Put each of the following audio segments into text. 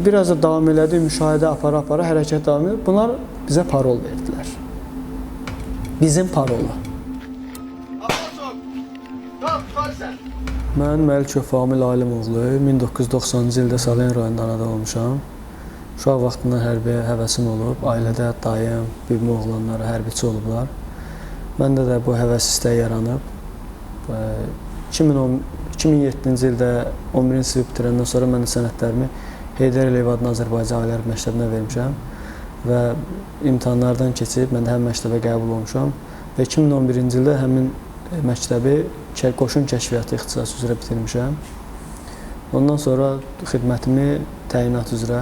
Biraz da davam elədi, müşahidə apara-apara hərəkət davam edir. Bunlar bizə parol verdilər. Bizim parolu. Mən Məlikov Amil Alimoğlu, 1990-cı ildə Salyan rayonunda anadan olmuşam. Uşaq vaxtından hərbiyə həvəsim olub. Ailədə dayım, bibim oğlanları hərbiçi olublar. Məndə də bu həvəs istəyi yaranıb. 2007-ci ildə 11-ci sinif bitirəndən sonra mən də sənədlərimi Heydər Əliyev adına Azərbaycan Ali Hərbi Məktəbinə vermişəm və imtahanlardan keçib mən də həmin məktəbə qəbul olmuşam və 2011-ci ildə həmin məktəbi qoşun kəşfiyyatı ixtisası üzrə bitirmişəm. Ondan sonra xidmətimi təyinat üzrə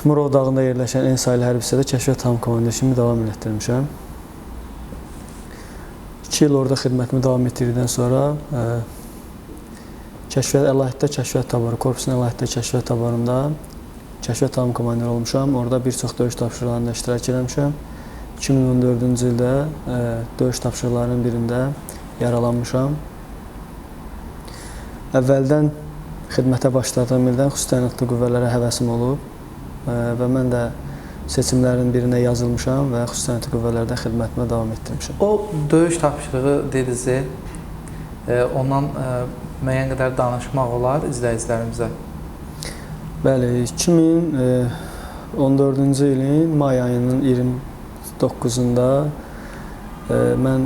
Murov dağında yerləşən En saylı hərbi hissədə kəşfiyyat tam komandiri kimi davam elətdirmişəm. 2 il orada xidmətimi davam etdirdikdən sonra Əlahiddə kəşfiyyat taboru, korpusun Əlahiddə kəşfiyyat taborunda kəşfiyyat tam komandiri olmuşam. Orada bir çox döyüş tapşırıqlarında iştirak eləmişəm. 2014-cü ildə döyüş tapşırıqlarının birində yaralanmışam. Əvvəldən xidmətə başladığım ildən xüsusi təyinatlı qüvvələrə həvəsim olub və mən də seçimlərin birinə yazılmışam və xüsusi təyinatlı qüvvələrdə xidmətimə davam etdirmişəm. O döyüş tapşırığı dediniz, ondan müəyyən qədər danışmaq olar izləyicilərimizə. Bəli, 2014-cü ilin may ayının 29-da mən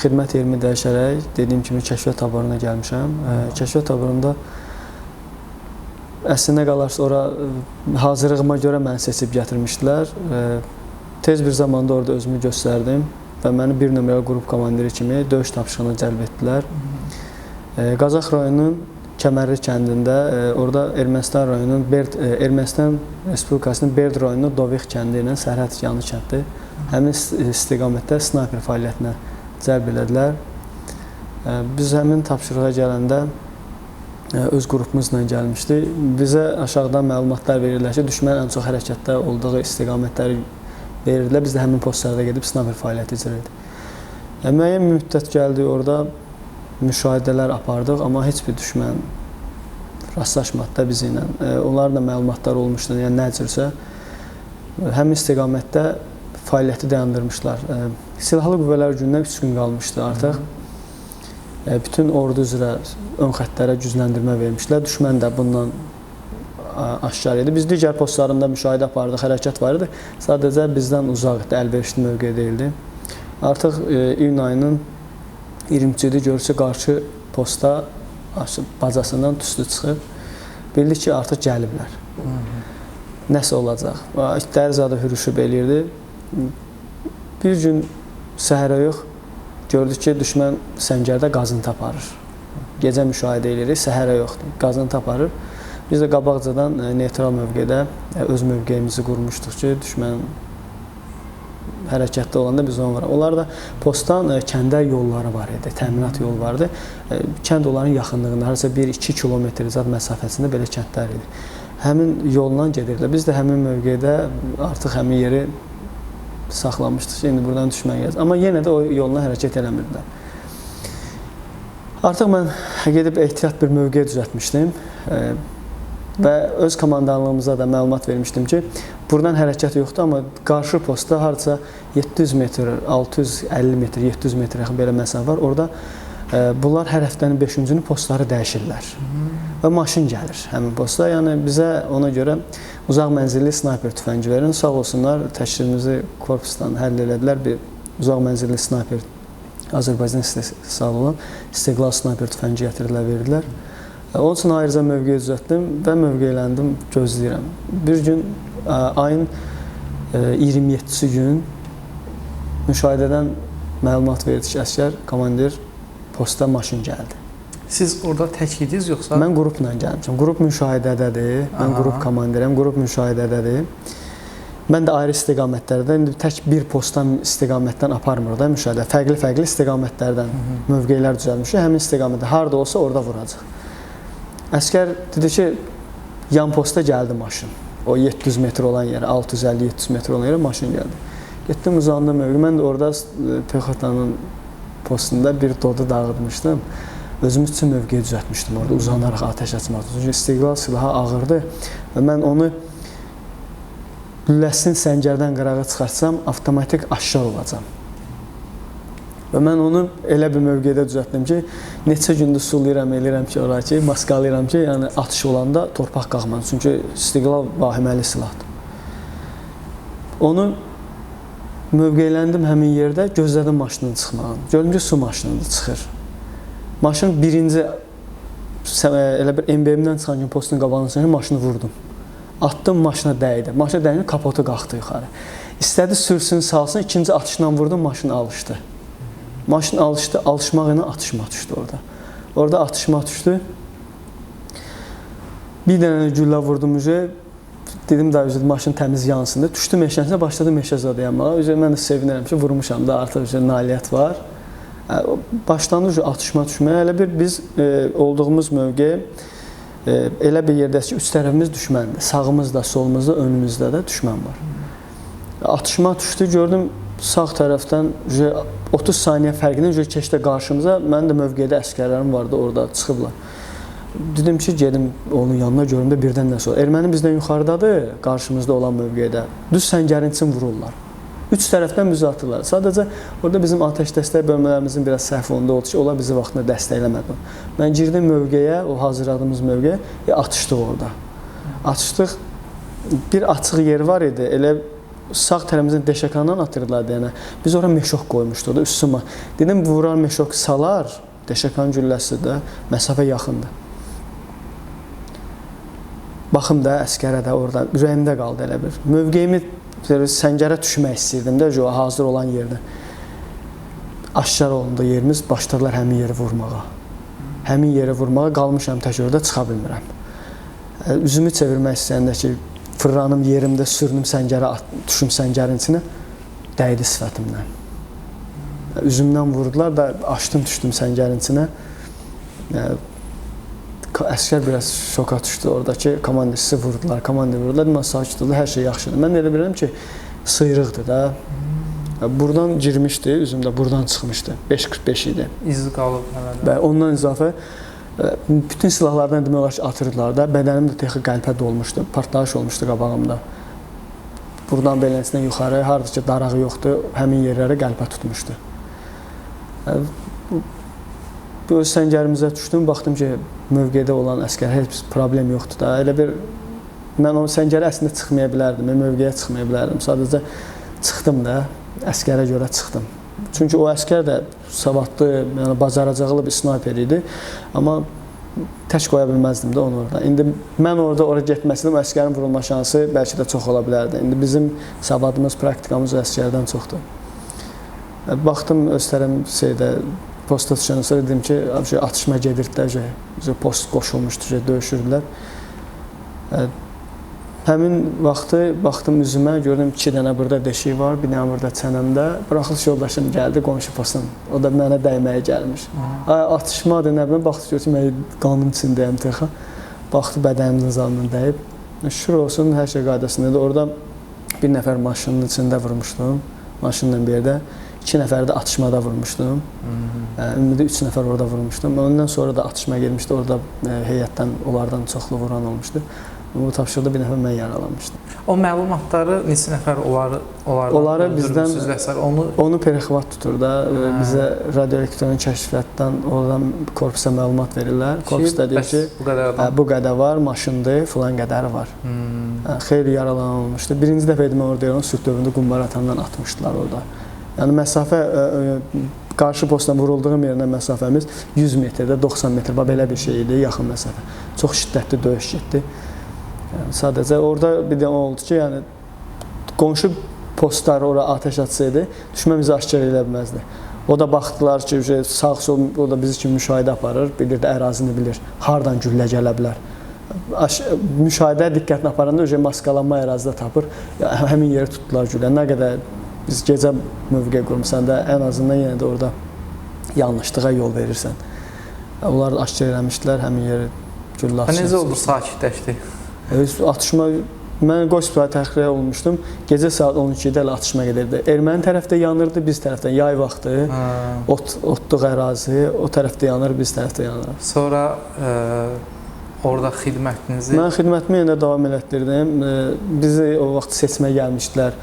xidmət yerimi dəyişərək, dediyim kimi kəşfiyyat taboruna gəlmişəm. Kəşfiyyat taborunda əslində qalarsa ora hazırlığıma görə məni seçib gətirmişdilər. Tez bir zamanda orada özümü göstərdim və məni bir nömrəli qrup komandiri kimi döyüş tapşırığına cəlb etdilər. Qazax rayonunun Kəmərli kəndində, orada Ermənistan rayonunun Ermənistan Respublikasının Berd rayonunun Dovix kəndi ilə sərhəd yanı kənddir. Həmin istiqamətdə snayper fəaliyyətinə cəlb elədilər. Biz həmin tapşırığa gələndə öz qrupumuzla gəlmişdik. Bizə aşağıdan məlumatlar verirlər ki, düşmən ən çox hərəkətdə olduğu istiqamətləri verirdilər. Biz də həmin postlarda gedib snayper fəaliyyəti icra etdik. Müəyyən müddət gəldik orada, müşahidələr apardıq, amma heç bir düşmən rastlaşmadı da bizi ilə. Onların da məlumatları olmuşdu, yəni nə cürsə həmin istiqamətdə fəaliyyəti dayandırmışlar. Silahlı Qüvvələr Günündən 3 gün qalmışdı artıq. Bütün ordu üzrə ön xəttlərə gücləndirmə vermişdilər. Düşmən də bundan aşkar idi. Biz digər postlarında müşahidə apardıq, hərəkət var idi. Sadəcə bizdən uzaq idi, əlverişli mövqe deyildi. Artıq iyun ayının 23-cü görürsə qarşı posta bacasından tüstü çıxıb. Bildik ki, artıq gəliblər. Nəsə olacaq. İtləri zadı hürüşüb eləyirdi. Bir gün səhərə yox, gördük ki, düşmən səngərdə qazıntı aparır. Gecə müşahidə eləyirik, səhərə yoxdur, qazıntı aparır. Biz də qabaqcadan neytral mövqedə öz mövqeyimizi qurmuşduq ki, düşmən hərəkətdə olanda biz onu varaq. Onlar da postdan kəndə yolları var idi, təminat yolu vardı. Kənd onların yaxınlığında, hardasa 1-2 kilometr zad məsafəsində belə kəndlər idi. Həmin yolla gedirdilər. Biz də həmin mövqedə artıq həmin yeri saxlamışdıq ki, indi buradan düşmən gələcək. Amma yenə də o yolla hərəkət eləmirdilər. Artıq mən gedib ehtiyat bir mövqe düzəltmişdim və öz komandanlığımıza da məlumat vermişdim ki, buradan hərəkət yoxdur, amma qarşı postda hardasa 700 metr, 650 metr, 700 metr yaxın belə məsafə var. Orada bunlar hər həftənin 5-cünü postları dəyişirlər və maşın gəlir həmin posta. Yəni bizə ona görə uzaq mənzilli snayper tüfəngi verin. Sağ olsunlar, təşkilimizi korpusdan həll elədilər. Bir uzaq mənzilli snayper, Azərbaycan istehsalı olan İstiqlal snayper tüfəngi gətirdilər, verdilər. Onun üçün ayrıca mövqe düzəltdim və mövqeləndim, gözləyirəm. Bir gün, ayın 27-si gün müşahidədən məlumat verdi ki, əsgər, komandir, posta maşın gəldi. Siz orada tək idiniz yoxsa? Mən qrupla gəlmişəm. Qrup müşahidədədir. Mən qrup komandirəm, qrup müşahidədədir. Mən də ayrı istiqamətlərdə, indi tək bir postdan istiqamətdən aparmır da müşahidə. Fərqli-fərqli istiqamətlərdən mövqelər düzəlmişik. Həmin istiqamətdə harada olsa orada vuracaq. Əsgər dedi ki, yan posta gəldi maşın. O 700 metr olan yerə, 650-700 metr olan yerə maşın gəldi. Getdim, uzandım mövqeyə. Mən də orada pexotanın postunda bir dodu dağıtmışdım. Özüm üçün mövqeyi düzəltmişdim orada uzanaraq atəş açmaq. Çünki İstiqlal silahı ağırdı və mən onu lüləsini səngərdən qırağa çıxartsam, avtomatik aşkar olacam. Və mən onu elə bir mövqedə düzəltdim ki, neçə gündür sulayıram, eləyirəm ki, ora ki, maskalayıram ki, yəni atış olanda torpaq qalxmasın. Çünki İstiqlal vahiməli silahdır. Onu mövqeyləndim həmin yerdə, gözlədim maşının çıxmağını. Gördüm ki, su maşınıdır, çıxır. Maşın birinci, elə bir MBM-dən çıxan kimi postun qabağına çıxan kimi maşını vurdum. Atdım, maşına dəydi. Maşına dəydi, kapotu qalxdı yuxarı. İstədi sürsün, salsın, ikinci atışla vurdum, maşın alışdı. Maşın alışdı, alışmaq ilə atışma düşdü orada. Orada atışma düşdü. Bir dənə güllə vurdum üzə. Dedim da üzə maşın təmiz yansın. Düşdü meşənin içinə, başladı meşə zadı yanmağa. Üzə mən də sevinirəm ki, vurmuşam da, artıq üzə nailiyyət var. Başlandı atışma düşməyə. Elə bir biz olduğumuz mövqe elə bir yerdəyik ki, üç tərəfimiz düşməndir. Sağımızda, solumuzda, önümüzdə də düşmən var. Atışma düşdü, gördüm sağ tərəfdən 30 saniyə fərqində keçdi qarşımıza. Mənim də mövqedə əskərlərim vardı, orada çıxıblar. Dedim ki, gedim onun yanına, görüm də birdən nəsə olur. Erməni bizdən yuxarıdadır, qarşımızda olan mövqedə. Düz səngərin için vururlar. Üç tərəfdən bizi atırlar. Sadəcə orada bizim atəş dəstək bölmələrimizin biraz səhvi onda oldu ki, onlar bizi vaxtında dəstəkləmədi. Mən girdim mövqeyə, o hazırladığımız mövqeyə, atışdıq orada. Atışdıq, bir açıq yer var idi, elə sağ tərəfimizin deşəkandan atırdılar deyənə. Biz ora meşok qoymuşduq da, üstümə. Dedim, vurar meşok salar, deşəkan gülləsi də məsafə yaxındır. Baxım da, əskərə də orada, ürəyimdə qaldı elə bir. Mövqeyimi səngərə düşmək istəyirdim də, hazır olan yerdə. Aşkar olundu yerimiz, başladılar həmin yeri vurmağa. Həmin yeri vurmağa qalmışam tək orada, çıxa bilmirəm. Üzümü çevirmək istəyəndə ki, fırlanım yerimdə, sürünüm səngərə, düşüm səngərin içinə, dəydi sifətimdən. Üzümdən vurdular da, açdım, düşdüm səngərin içinə. Əskər biraz şoka düşdü oradakı komandisi vurdular, komandir vurdular, dedim, sakit oldu, hər şey yaxşıdır. Mən elə bilirəm ki, sıyrıqdır da. Buradan girmişdi, üzümdə buradan çıxmışdı, 5.45 idi. İzi qalıb hələ də. Və ondan izafə, bütün silahlardan demək olar ki, atırdılar da, bədənim də texi qəlpə dolmuşdu, partlayış olmuşdu qabağımda. Buradan beləsinə yuxarı, harada ki darağı yoxdur, həmin yerlərə qəlpə tutmuşdu. Öz səngərimizə düşdüm, baxdım ki, mövqedə olan əskər heç problem yoxdur da. Elə bir, mən o səngərə əslində çıxmaya bilərdim, mövqeyə çıxmaya bilərdim. Sadəcə çıxdım da, əskərə görə çıxdım. Çünki o əskər də savadlı, yəni bacaracaqlı bir snayper idi. Amma tək qoya bilməzdim də onu orada. İndi mən orada ora getməsəydim, əskərin vurulma şansı bəlkə də çox ola bilərdi. İndi bizim savadımız, praktikamız o əskərdən çoxdur. Baxdım öz tərəm şeydə, posta düşəndən sonra dedim ki, atışma gedirdi də, post qoşulmuşdu, döyüşürdülər. Həmin vaxtı baxdım üzümə, gördüm 2 dənə burada deşik var, bir dənə burada çənəmdə. Buraxılış yoldaşım gəldi, qonşu postun. O da mənə dəyməyə gəlmiş. Atışmadır, nə bilim, baxdı, gördüm, mən qanın içindəyəm texə. Baxdı, bədənimizin zalından dəyib. Şükür olsun, hər şey qaydasındadır. Orada bir nəfər maşının içində vurmuşdum, maşınla bir yerdə. 2 nəfər də atışmada vurmuşdum. Ümumi 3 nəfər orada vurmuşdum. Ondan sonra da atışma gelmişdi. Orada heyətdən, onlardan çoxlu vuran olmuşdu. Bu tapşırıqda bir nəfər mən yaralanmışdım. O məlumatları neçə nəfər onlardan bizdən və sair, onu perixvat tutur da. Bizə radioelektronik kəşfiyyatdan oradan korpusa məlumat verirlər. Korpus da deyir ki, bu qədər var, maşındır, filan qədəri var. Xeyli yaralanan olmuşdu. Birinci dəfə idi mən orada yaralandım, sülh dövründə qumbara atandan atmışdılar orada. Yəni məsafə, qarşı postdan vurulduğum yerinə məsafəmiz 100 metrdə 90 metr, belə bir şey idi, yaxın məsafə. Çox şiddətli döyüş getdi. Yəni, sadəcə orada bir də o oldu ki, yəni qonşu postlar ora atəş atsaydı, düşmən bizi aşkar eləyə bilməzdi. O da baxdılar ki, sağ-sol, o da bizi kimi müşahidə aparır, bilir də ərazini bilir, hardan güllə gələ bilər. Müşahidə diqqətini aparanda maskalanma ərazidə tapır, həmin yeri tutdular güllə. Nə qədər biz gecə mövqe qurmuşsan da, ən azından yenə də orada yanlışlığa yol verirsən. Onlar aşkar eləmişdilər, həmin yeri güllə atışdı. Necə oldu, sakitləşdi? Atışma Mən qospitala təxliyə olmuşdum. Gecə saat 12-də elə atışma gedirdi. Erməni tərəfdə yanırdı, biz tərəfdən. Yay vaxtı, otluq ərazi, o tərəfdə yanır, biz tərəfdə yanır. Sonra orada xidmətinizi... Mən xidmətimi yenə davam elətdirdim. Bizi o vaxt seçmə gəlmişdilər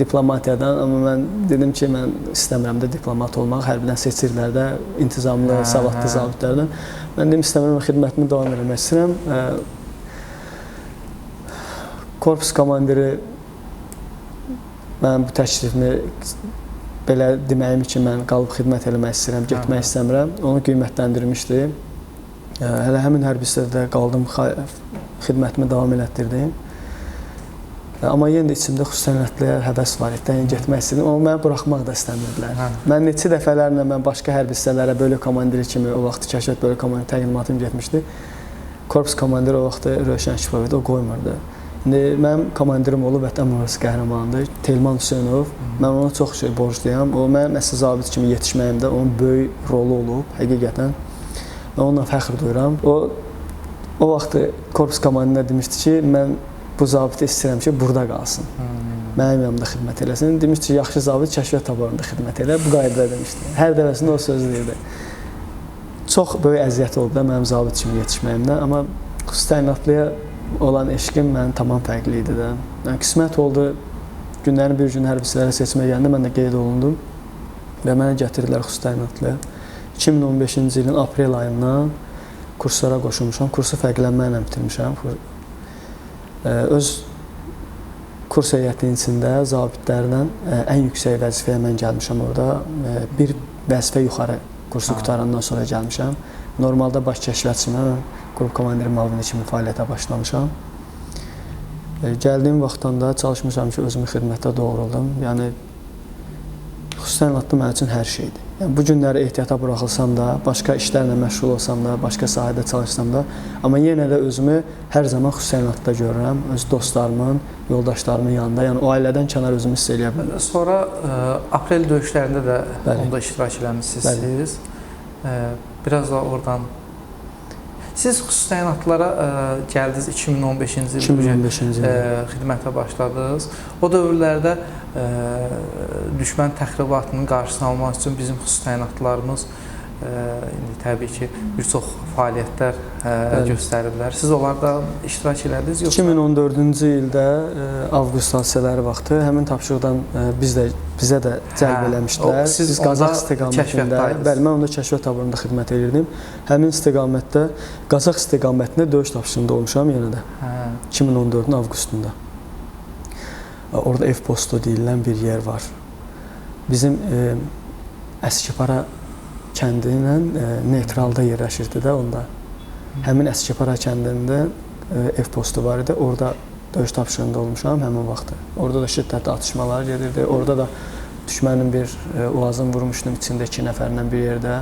diplomatiyadan, amma mən dedim ki, mən istəmirəm də diplomat olmaq, hərbidən seçirlər də intizamlı, savadlı zabitlərdən. Mən dedim, istəmirəm, xidmətimi davam eləmək istəyirəm. Korpus komandiri mənim bu təklifimi belə deməyim ki, mən qalıb xidmət eləmək istəyirəm, getmək istəmirəm, onu qiymətləndirmişdi. Hələ həmin hərbi hissədə qaldım, xidmətimi davam elətdirdim. Amma yenə də içimdə xüsusi təyinatlıya həvəs var idi, yəni getmək istədim, amma məni buraxmaq da istəmirdilər. Mən neçə dəfələrlə mən başqa hərbi hissələrə bölük komandiri kimi, o vaxt kəşfiyyat bölük komandiri təqdimatım getmişdi. Korpus komandiri o vaxt Rövşən Şifov idi, o qoymurdu. İndi mənim komandirim olub, Vətən Müharibəsi qəhrəmanıdır, Telman Hüseynov. Mən ona çox şey borcluyam. O, mənim əsl zabit kimi yetişməyimdə onun böyük rolu olub, həqiqətən. Mən onunla fəxr duyuram. O vaxt korpus komandirinə demişdi ki, mən bu zabiti istəyirəm ki, burada qalsın. Mənim yanımda xidmət eləsin. Demişdi ki, yaxşı zabit kəşfiyyat taborunda xidmət elə. Bu qaydada demişdi. Hər dəfəsində o sözü deyirdi. Çox böyük əziyyət oldu da mənim zabit kimi yetişməyimdə, amma xüsusi təyinatlıya olan eşqim mənim tamam fərqli idi də. Yəni, qismət oldu, günlərin bir gün hərbi hissələrə seçmə gələndə mən də qeyd olundum və məni gətirdilər xüsusi təyinatlıya. 2015-ci ilin aprel ayından kurslara qoşulmuşam, kursu fərqlənməklə bitirmişəm. Öz kurs heyətinin içində zabitlərlə ən yüksək vəzifəyə mən gəlmişəm orada. Bir vəzifə yuxarı kursu qurtarandan sonra gəlmişəm. Normalda baş kəşfiyyatçı mən qrup komandiri müavini kimi fəaliyyətə başlamışam. Gəldiyim vaxtdan da çalışmışam ki, özümü xidmətdə doğruldum. Yəni, xüsusi təyinatlı mənim üçün hər şeydir. Yəni, bu günləri ehtiyata buraxılsam da, başqa işlərlə məşğul olsam da, başqa sahədə çalışsam da, amma yenə də özümü hər zaman xüsusi təyinatda görürəm. Öz dostlarımın, yoldaşlarımın yanında, yəni o ailədən kənar özümü hiss eləyə bilmirəm. Sonra aprel döyüşlərində də onda iştirak eləmişsiniz siz. Biraz da oradan. Siz xüsusi təyinatlara gəldiniz 2015-ci il xidmətə başladınız. O dövrlərdə düşmən təxribatının qarşısını almaq üçün bizim xüsusi təyinatlarımız indi təbii ki, bir çox fəaliyyətlər göstəriblər. Siz onlarda iştirak elədiniz yoxsa? 2014-cü ildə avqust hadisələri vaxtı həmin tapşırıqdan bizə də cəlb eləmişdilər. Siz biz Qazax istiqamətində, bəli, mən onda kəşfiyyat taborunda xidmət edirdim. Həmin istiqamətdə, Qazax istiqamətində döyüş tapşırığında olmuşam yenə də. 2014-ün avqustunda. Orada ev postu deyilən bir yer var. Bizim Əskipara kəndi ilə neytralda yerləşirdi də onda. Həmin Əskipara kəndində ev postu var idi. Orada döyüş tapşırığında olmuşam həmin vaxtı. Orada da şiddətli atışmalar gedirdi. Orada da düşmənin bir uazını vurmuşdum içində 2 nəfərlə bir yerdə.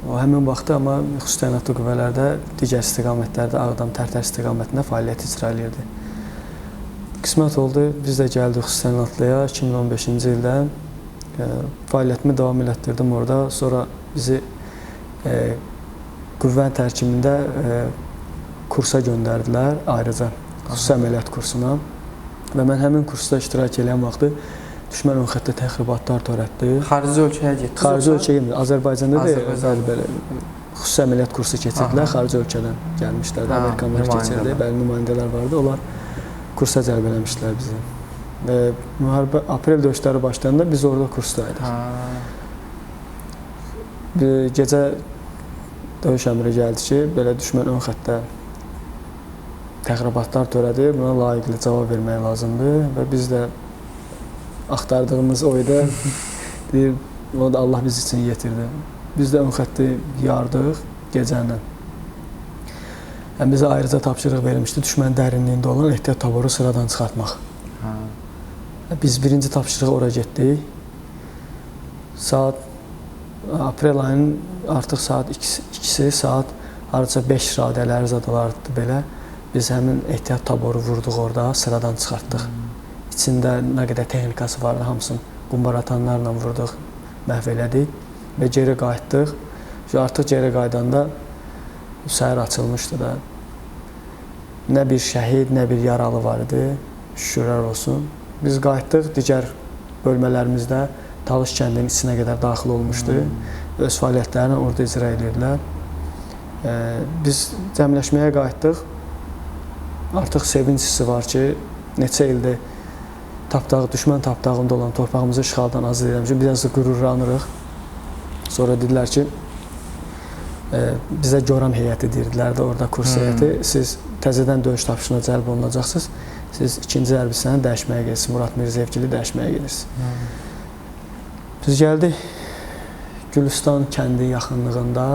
O həmin vaxtı amma xüsusi təyinatlı qüvvələrdə digər istiqamətlərdə, Ağdam, Tərtər istiqamətində fəaliyyət icra eləyirdi. Qismət oldu, biz də gəldik xüsusi təyinatlıya 2015-ci ildə. Fəaliyyətimi davam elətdirdim orada. Sonra bizi qüvvə tərkibində kursa göndərdilər ayrıca, xüsusi əməliyyat kursuna. Və mən həmin kursda iştirak eləyən vaxtı düşmən ön xəttdə təxribatlar törətdi. Xarici ölkəyə getdiniz? Xarici ölkəyə getmedi. Azərbaycanda da bəli, xüsusi əməliyyat kursu keçirdilər. Xarici ölkədən gəlmişlər, Amerikanlar keçirdi. Bəli, nümayəndələr vardı. Onlar kursa cəlb eləmişdilər bizi. Müharibə aprel döyüşləri başlayanda biz orada kursdaydıq. Bir gecə döyüş əmri gəldi ki, belə düşmən ön xəttdə təxribatlar törədir, buna layiqli cavab vermək lazımdır və biz də axtardığımız o idi. Deyir, o da Allah biz üçün yetirdi. Biz də ön xətti yardıq gecə ilə. Yəni, bizə ayrıca tapşırıq verilmişdi, düşmən dərinliyində olan ehtiyat taboru sıradan çıxartmaq. Biz birinci tapşırığa ora getdik. Saat aprel ayının artıq saat 2-si, saat hardasa 5 radələri zadalardı belə. Biz həmin ehtiyat taboru vurduq orada, sıradan çıxartdıq. İçində nə qədər texnikası vardı, hamısını qumbaratanlarla vurduq, məhv elədik və geri qayıtdıq. Artıq geri qayıdanda səhər açılmışdı da. Nə bir şəhid, nə bir yaralı var idi. Şükürlər olsun. Biz qayıtdıq, digər bölmələrimizdə Talış kəndinin içinə qədər daxil olmuşdu. Öz fəaliyyətlərini orada icra edirdilər. Biz cəmləşməyə qayıtdıq. Artıq sevinç hissi var ki, neçə ildir tapdağı, düşmən tapdağında olan torpağımızı işğaldan azad eləmişik. Biraz da qürurlanırıq. Sonra dedilər ki, bizə Goran heyəti deyirdilər də orada kurs heyəti. Siz təzədən döyüş tapşırığına cəlb olunacaqsınız. Siz ikinci hərbi hissəni dəyişməyə gedirsiniz. Murad Mirzəyevgili dəyişməyə gedirsiniz. Biz gəldik Gülüstan kəndi yaxınlığında.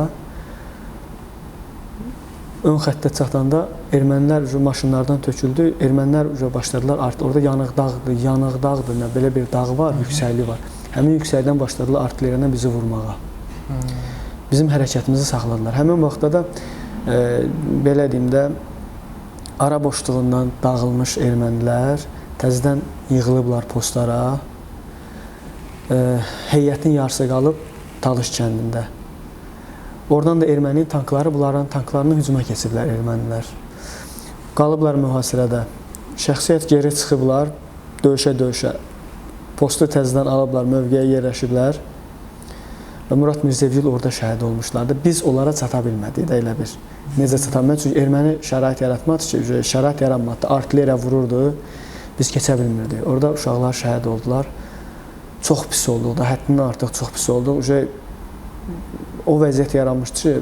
Ön xəttə çatanda ermənilər maşınlardan töküldü. Ermənilər başladılar artıq orada yanıq dağdır, nə belə bir dağ var, yüksəklik var. Həmin yüksəklikdən başladılar artilleriyadan bizi vurmağa. Bizim hərəkətimizi saxladılar. Həmin vaxtda da belə deyim də ara boşluğundan dağılmış ermənilər təzədən yığılıblar postlara. Heyətin yarısı qalıb Talış kəndində. Oradan da erməni tankları, bunların tanklarını hücuma keçiblər ermənilər. Qalıblar mühasirədə. Şəxsiyyət geri çıxıblar, döyüşə-döyüşə. Postu təzədən alıblar, mövqeyə yerləşiblər. Və Murad Mirzəyevgil orada şəhid olmuşlardı. Biz onlara çata bilmədik də elə bir. Necə çata bilmədik? Çünki erməni şərait yaratmadı ki, şərait yaranmadı. Artilleriya vururdu, biz keçə bilmirdik. Orada uşaqlar şəhid oldular. Çox pis olduq da, həddindən artıq çox pis olduq. O vəziyyət yaranmışdı ki,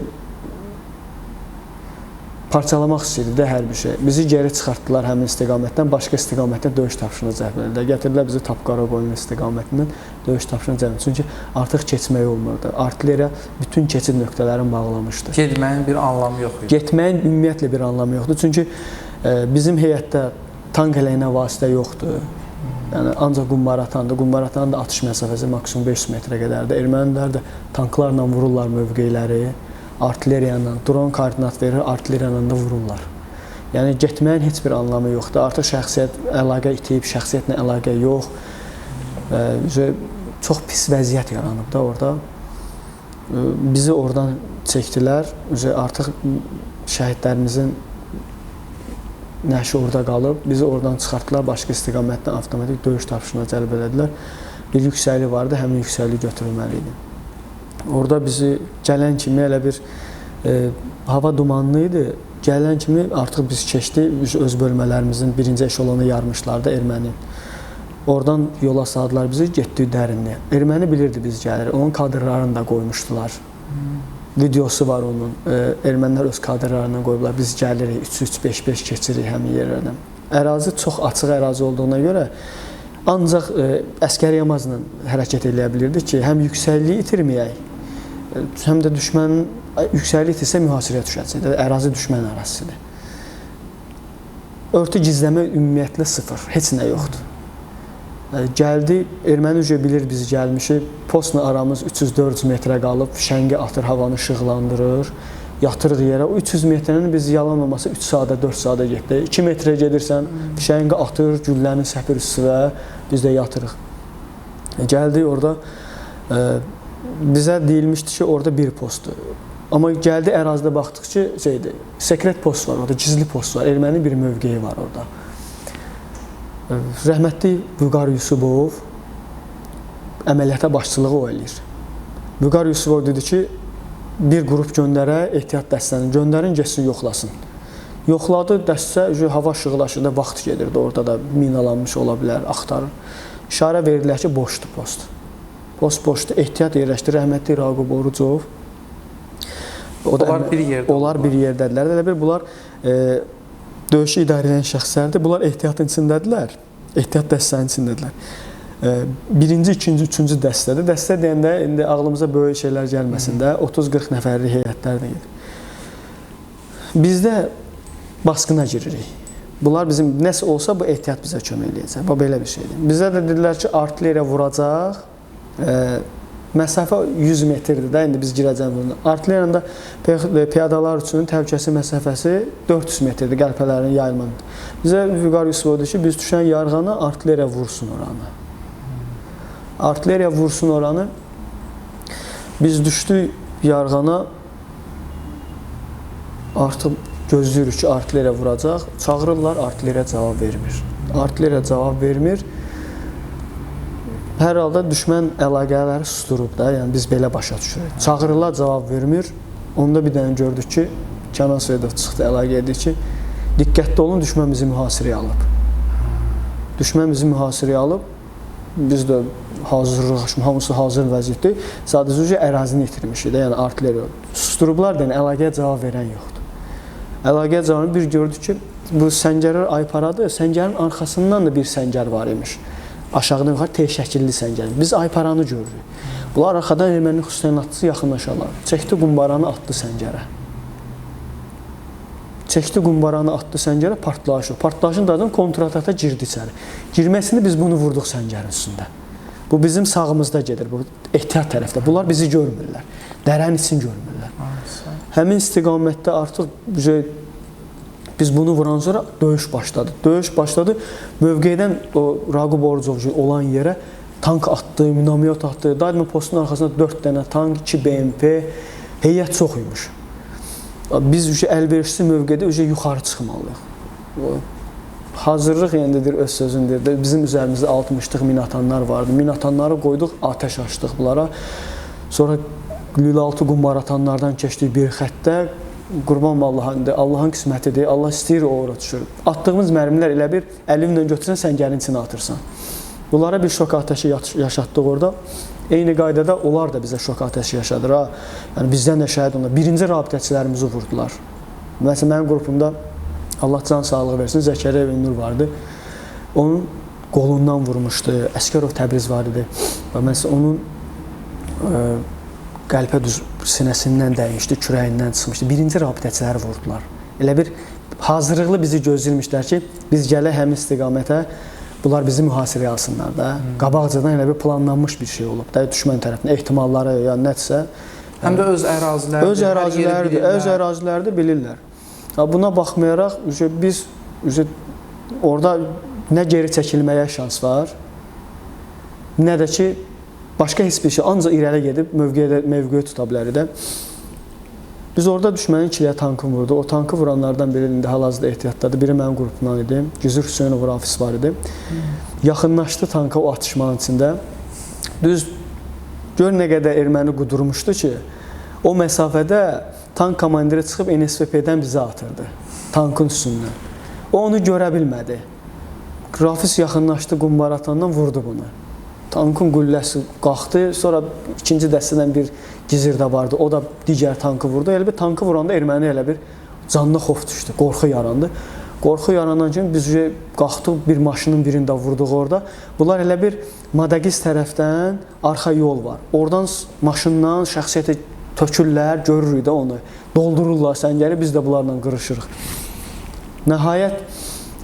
parçalamaq istəyirdi də hər bir şey. Bizi geri çıxartdılar həmin istiqamətdən, başqa istiqamətdən döyüş tapşırığına cəlb edildilər. Gətirdilər bizi Tapqaraqoyun istiqamətindən döyüş tapşırığına cəlb edildilər. Çünki artıq keçmək olmurdu. Artilleriya bütün keçid nöqtələrini bağlamışdı. Getməyin bir anlamı yox idi. Getməyin ümumiyyətlə bir anlamı yoxdur. Çünki bizim heyətdə tank əleyhinə vasitə yoxdur. Yəni ancaq qumbaratandır. Qumbaratanın da atış məsafəsi maksimum 500 metrə qədərdir. Ermənilər də tanklarla vururlar mövqeləri, artilleriya ilə, dron koordinat verir, artilleriya ilə də vururlar. Yəni getməyin heç bir anlamı yoxdur. Artıq şəxsiyyət əlaqə itib, şəxsiyyətlə əlaqə yox. Çox pis vəziyyət yaranıb da orada. Bizi oradan çəkdilər. Artıq şəhidlərimizin nəşi orada qalıb, bizi oradan çıxartdılar, başqa istiqamətdən avtomatik döyüş tapşırığına cəlb elədilər. Bir yüksəklik vardı, həmin yüksəklik götürülməli idi. Orada bizi gələn kimi elə bir hava dumanlı idi. Gələn kimi artıq biz keçdik, biz öz bölmələrimizin birinci eşelonu yarmışlardı erməni. Oradan yola saldılar bizi, getdik dərinliyə. Erməni bilirdi biz gəlirik, onun kadrlarını da qoymuşdular. Videosu var onun. Ermənilər öz kadrlarından qoyublar. Biz gəlirik, 3-3, 5-5 keçirik həmin yerlərdən. Ərazi çox açıq ərazi olduğuna görə ancaq əsgər yamazla hərəkət eləyə bilirdik ki, həm yüksəkliyi itirməyək, həm də düşmənin yüksəkliyi itirsə mühasirəyə düşəcək. Ərazi düşmən ərazisidir. Örtü gizləmə ümumiyyətlə sıfır, heç nə yoxdur. Gəldi, erməni uca bilir biz gəlmişik, postla aramız 300-400 metrə qalıb, fişəngi atır, havanı işıqlandırır, yatırıq yerə. O 300 metrəni biz yalan olmasa 3 saata, 4 saata getdik. 2 metrə gedirsən, fişəngi atır, gülləni səpir üstünə, biz də yatırıq. Gəldik orada, bizə deyilmişdi ki, orada bir postdur. Amma gəldi ərazidə baxdıq ki, şeydir, sekret post var orada, gizli post var, erməni bir mövqeyi var orada. Rəhmətli Vüqar Yusubov əməliyyata başçılığı o eləyir. Vüqar Yusubov dedi ki, bir qrup göndərək, ehtiyat dəstəni göndərin, getsin, yoxlasın. Yoxladı dəstə, hava işıqlaşır da, vaxt gedirdi, orada da minalanmış ola bilər, axtarır. İşarə verdilər ki, boşdur post. Post boşdur, ehtiyat yerləşdi. Rəhmətli Raqub Orucov. Onlar bir yerdə. Onlar bir yerdədirlər. Elə bir bunlar döyüşü idarə edən şəxslərdir. Bunlar ehtiyatın içindədirlər. Ehtiyat dəstənin içindədirlər. Birinci, ikinci, üçüncü dəstədir. Dəstə deyəndə indi ağlımıza böyük şeylər gəlməsin də 30-40 nəfərlik heyətlər də gedir. Biz də basqına giririk. Bunlar bizim nəsə olsa bu ehtiyat bizə kömək eləyəcək. Bu belə bir şeydir. Bizə də dedilər ki, artilleriya vuracaq. Məsafə 100 metrdir də, indi biz girəcəyik bunu. Artilleriyanın da piyadalar üçün təhlükəsi məsafəsi 400 metrdir, qəlpələrin yayılmanı. Bizə Vüqar Yusubov dedi ki, biz düşən yarğana artilleriya vursun oranı. Artilleriya vursun oranı. Biz düşdük yarğana, artıq Gözləyirik ki, artilleriya vuracaq. Çağırırlar, artilleriya cavab vermir. Artilleriya cavab vermir. Hər halda düşmən əlaqələri susturub da, yəni biz belə başa düşürük. Çağırırlar, cavab vermir. Onda bir dənə gördük ki, Kənan Seyidov çıxdı, əlaqə edir ki, diqqətli olun, düşmən bizi mühasirəyə alıb. Düşmən bizi mühasirəyə alıb. Biz də hazırlıq, hamısı hazır vəziyyətdir. Sadəcə ərazini itirmişik də, yəni artilleriya. Susturublar da, yəni əlaqəyə cavab verən yoxdur. Əlaqəyə cavab bir gördük ki, bu səngərlər Ayparadır. Səngərin arxasından da bir səngər var imiş. Aşağıdan yuxarı T şəkilli səngər. Biz Ayparanı görürük. Bunlar arxadan erməni xüsusi təyinatçısı yaxınlaşarlar. Çəkdi qumbaranı, atdı səngərə. Çəkdi qumbaranı, atdı səngərə, partlayış. Partlayışın dadını kontratata girdi içəri. Girməsini biz bunu vurduq səngərin üstündə. Bu bizim sağımızda gedir, bu ehtiyat tərəfdə. Bunlar bizi görmürlər. Dərənin için görmürlər. Həmin istiqamətdə artıq biz bunu vuran sonra döyüş başladı. Döyüş başladı. Mövqedən o Raqib Orucov olan yerə tank atdı, minomyot atdı. Daima postun arxasında 4 dənə tank, 2 BMP, heyət çox imiş. Biz əlverişsiz mövqedə yuxarı çıxmalıyıq. Hazırlıq yəni deyir, öz sözün deyir. Bizim üzərimizdə 60-lıq minatanlar vardı. Minatanları qoyduq, atəş açdıq bunlara. Sonra lülaltı qumbaratanlardan keçdik bir xəttə. Qurban Allaha, indi Allahın qismətidir. Allah istəyir, o ora düşür. Atdığımız mərmilər elə bir əlinlə götürsən, səngərin içinə atırsan. Bunlara bir şok atəşi yaşatdıq orada. Eyni qaydada onlar da bizə şok atəşi yaşadır. Ha. Yəni bizdən də şəhid onlar. Birinci rabitəçilərimizi vurdular. Məsələn, mənim qrupumda Allah can sağlığı versin, Zəkəriyyə Ünur vardı. Onun qolundan vurmuşdu. Əsgərov Təbriz var idi. Və məsələn, onun qəlpə düz sinəsindən dəymişdi, kürəyindən çıxmışdı. Birinci rabitəçiləri vurdular. Elə bir hazırlıqlı bizi gözləyirmişlər ki, biz gələk həmin istiqamətə, bunlar bizi mühasirəyə alsınlar da. Qabaqcadan elə bir planlanmış bir şey olub da düşmən tərəfindən ehtimalları ya nədirsə. Həm də öz ərazilərdir. Öz ərazilərdir, öz ərazilərdir bilirlər. Buna baxmayaraq biz orada nə geri çəkilməyə şans var, nə də ki başqa heç bir şey, ancaq irəli gedib mövqeyi tuta bilərik də. Biz orada düşmənin ikiliyə tankı vurdu. O tankı vuranlardan biri indi hal-hazırda ehtiyatdadır. Biri mənim qrupumdan idi. Güzür Hüseynov Rafis var idi. Yaxınlaşdı tanka o atışmanın içində. Düz gör nə qədər erməni qudurmuşdu ki, o məsafədə tank komandiri çıxıb NSVP-dən bizə atırdı. Tankın üstündən. O onu görə bilmədi. Rafis yaxınlaşdı, qumbaratandan vurdu bunu. Tankın qülləsi qalxdı, sonra ikinci dəstədən bir gizir də vardı, o da digər tankı vurdu. Elə bir tankı vuranda erməni elə bir canına xof düşdü, qorxu yarandı. Qorxu yaranan kimi biz qalxdıq, bir maşının birini də vurduq orada. Bunlar elə bir Madagiz tərəfdən arxa yol var. Oradan maşından şəxsiyyətə tökürlər, görürük də onu. Doldururlar səngəri, biz də bunlarla qırışırıq. Nəhayət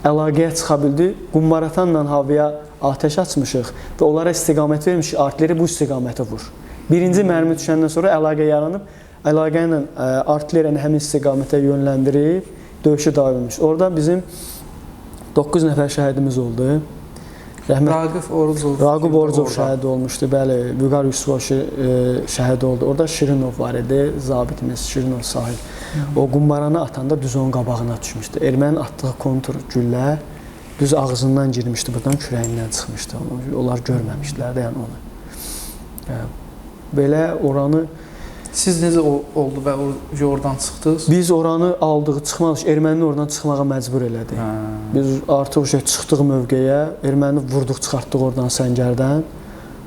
əlaqəyə çıxa bildi. Qumbaratanla havaya atəş açmışıq və onlara istiqamət vermişik, artilleri bu istiqamətə vur. Birinci mərmi düşəndən sonra əlaqə yaranıb, əlaqə ilə artillerini həmin istiqamətə yönləndirib, döyüşü davam etmiş. Orada bizim 9 nəfər şəhidimiz oldu. Raqib Orucov. Raqib Orucov şəhid olmuşdu, bəli. Vüqar Yusufov şəhid oldu. Orada Şirinov var idi, zabitimiz Şirinov Sahil. O qumbaranı atanda düz onun qabağına düşmüşdü. Ermənin atdığı kontur güllə düz ağzından girmişdi, buradan kürəyindən çıxmışdı. Onlar görməmişdilər də yəni onu. Belə oranı... Siz necə oldu və oradan çıxdınız? Biz oranı aldıq, çıxmadıq. Ermənini oradan çıxmağa məcbur elədik. Biz artıq çıxdıq mövqeyə, erməni vurduq, çıxartdıq oradan səngərdən.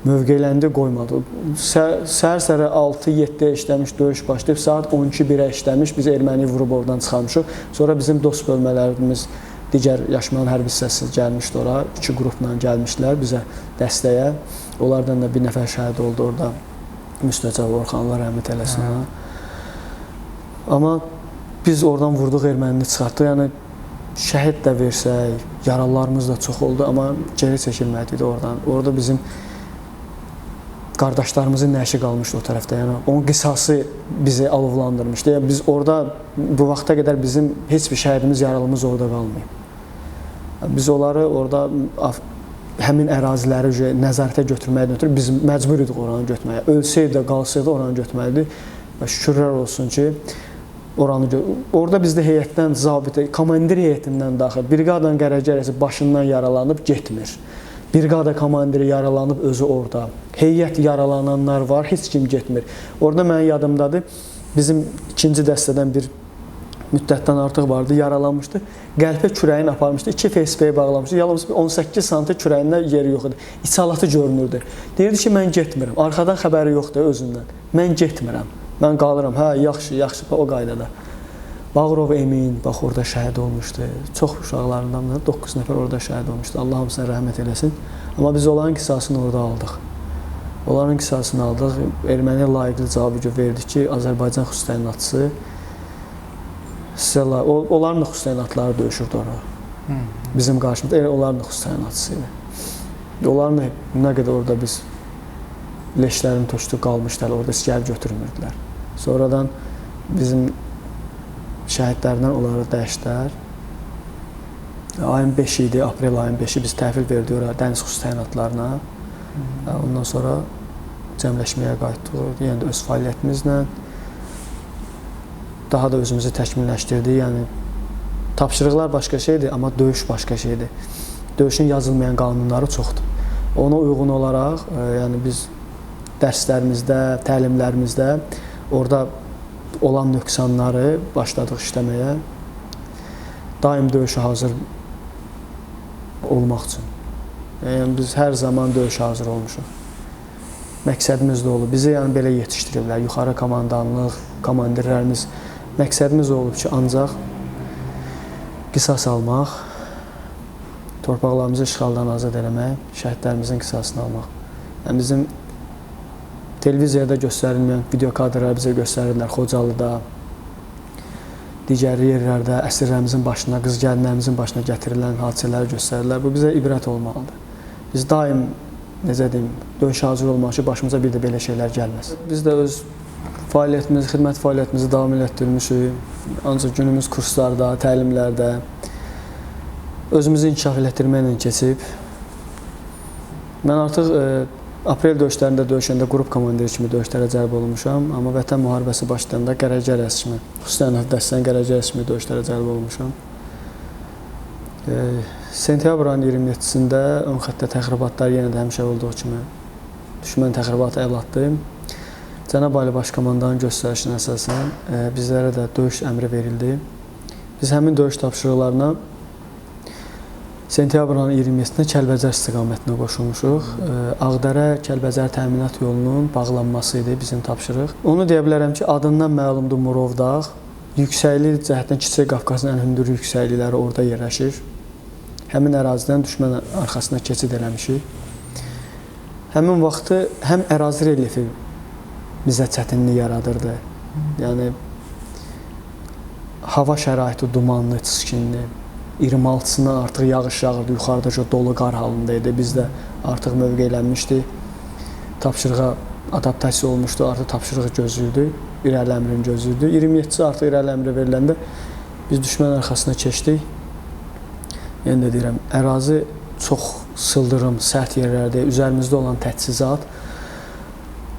Mövqeyləndi, qoymadı. Səhər-səhərə 6-7-də işləmiş, döyüş başlayıb, saat 12-1-ə işləmiş, biz erməni vurub oradan çıxarmışıq. Sonra bizim dost bölmələrimiz, digər Yaşmanın hərbi hissəsi gəlmişdi ora, iki qrupla gəlmişdilər bizə dəstəyə. Onlardan da bir nəfər şəhid oldu orada. Müstəcəb Orxan, Allah rəhmət eləsin ona. Amma biz oradan vurduq, ermənini çıxartdıq. Yəni şəhid də versək, yaralılarımız da çox oldu, amma geri çəkilmədik oradan. Orada bizim qardaşlarımızın nəşi qalmışdı o tərəfdə. Yəni onun qisası bizi alovlandırmışdı. Yəni biz orada bu vaxta qədər bizim heç bir şəhidimiz, yaralımız orada qalmayıb. Biz onları orada həmin əraziləri nəzarətə götürməkdən ötürü biz məcbur idik oranı götürməyə. Ölsəydi də, qalsaydı oranı götürməlidir. Və şükürlər olsun ki, Oranı orada bizdə heyətdən zabitə, komandir heyətindən daxil briqadanın qərargah başından yaralanıb getmir. Briqada komandiri yaralanıb özü orada. Heyət yaralananlar var, heç kim getmir. Orada mənim yadımdadır, bizim ikinci dəstədən bir müddətdən artıq vardı, yaralanmışdı. Qəlpə kürəyini aparmışdı, 2 FSB-yə bağlamışdı. Yalnız 18 sm kürəyində yeri yox idi. İçalatı görünürdü. Deyirdi ki, mən getmirəm. Arxadan xəbəri yoxdur özündən. Mən getmirəm. Mən qalıram. Hə, yaxşı, yaxşı, o qaydada. Bağırov Emin, bax orada şəhid olmuşdu. Çox uşaqlarından 9 nəfər orada şəhid olmuşdu. Allah hamısına rəhmət eləsin. Amma biz onların qisasını orada aldıq. Onların qisasını aldıq. Erməniyə layiqli cavabı verdik ki, Azərbaycan xüsusi təyinatçısı sizə onların da xüsusi təyinatları döyüşürdü orada. Bizim qarşımızda elə onların da xüsusi təyinatçısı idi. Onların da nə qədər orada biz leşlərini tökdük, qalmışdılar, orada heç gəlib götürmürdülər. Sonradan bizim şəhidlərdən onları dəyişdilər. Ayın 5-i idi, aprel ayın 5-i biz təhvil verdik ora dəniz xüsusi təyinatlarına. Ondan sonra cəmləşməyə qayıtdıq. Yəni də öz fəaliyyətimizlə daha da özümüzü təkmilləşdirdik. Yəni tapşırıqlar başqa şeydir, amma döyüş başqa şeydir. Döyüşün yazılmayan qanunları çoxdur. Ona uyğun olaraq, yəni biz dərslərimizdə, təlimlərimizdə orada olan nöqsanları başladıq işləməyə. Daim döyüşə hazır olmaq üçün. Yəni biz hər zaman döyüşə hazır olmuşuq. Məqsədimiz də olub. Bizi yəni belə yetişdiriblər. Yuxarı komandanlıq, komandirlərimiz. Məqsədimiz olub ki, ancaq qisas almaq, torpaqlarımızı işğaldan azad eləmək, şəhidlərimizin qisasını almaq. Yəni bizim televiziyada göstərilməyən video kadrları bizə göstərirlər Xocalıda, digər yerlərdə əsirlərimizin başına, qız gəlinlərimizin başına gətirilən hadisələri göstərirlər. Bu bizə ibrət olmalıdır. Biz daim, necə deyim, döyüşə hazır olmaq ki, başımıza bir də belə şeylər gəlməz. Biz də öz fəaliyyətimizi, xidmət fəaliyyətimizi davam elətdirmişik. Ancaq günümüz kurslarda, təlimlərdə özümüzü inkişaf elətdirməklə keçib. Mən artıq aprel döyüşlərində döyüşəndə qrup komandiri kimi döyüşlərə cəlb olunmuşam, amma Vətən müharibəsi başlayanda qərargah rəisi kimi, xüsusi dəstənin qərargah rəisi kimi döyüşlərə cəlb olunmuşam. Sentyabr ayının 27-sində ön xəttdə təxribatlar yenə də həmişə olduğu kimi düşmən təxribatı əl atdı. Cənab Ali Başkomandanın göstərişinə əsasən bizlərə də döyüş əmri verildi. Biz həmin döyüş tapşırıqlarına sentyabr ayının 27-sində Kəlbəcər istiqamətinə qoşulmuşuq. Ağdərə Kəlbəcər təminat yolunun bağlanması idi bizim tapşırıq. Onu deyə bilərəm ki, adından məlumdur Murov dağ. Yüksəklik cəhətdən Kiçik Qafqazın ən hündür yüksəklikləri orada yerləşir. Həmin ərazidən düşmən arxasına keçid eləmişik. Həmin vaxtı həm ərazi relyefi bizə çətinlik yaradırdı. Yəni hava şəraiti dumanlı, çiskinli. 26-sından artıq yağış yağırdı, yuxarıda dolu qar halında idi. Biz də artıq mövqeylənmişdik. Tapşırığa adaptasiya olmuşdu, artıq tapşırığı gözləyirdik, irəli əmrini gözləyirdik. 27-si artıq irəli əmri veriləndə biz düşmən arxasına keçdik. Yenə də deyirəm, ərazi çox sıldırım, sərt yerlərdə, üzərimizdə olan təchizat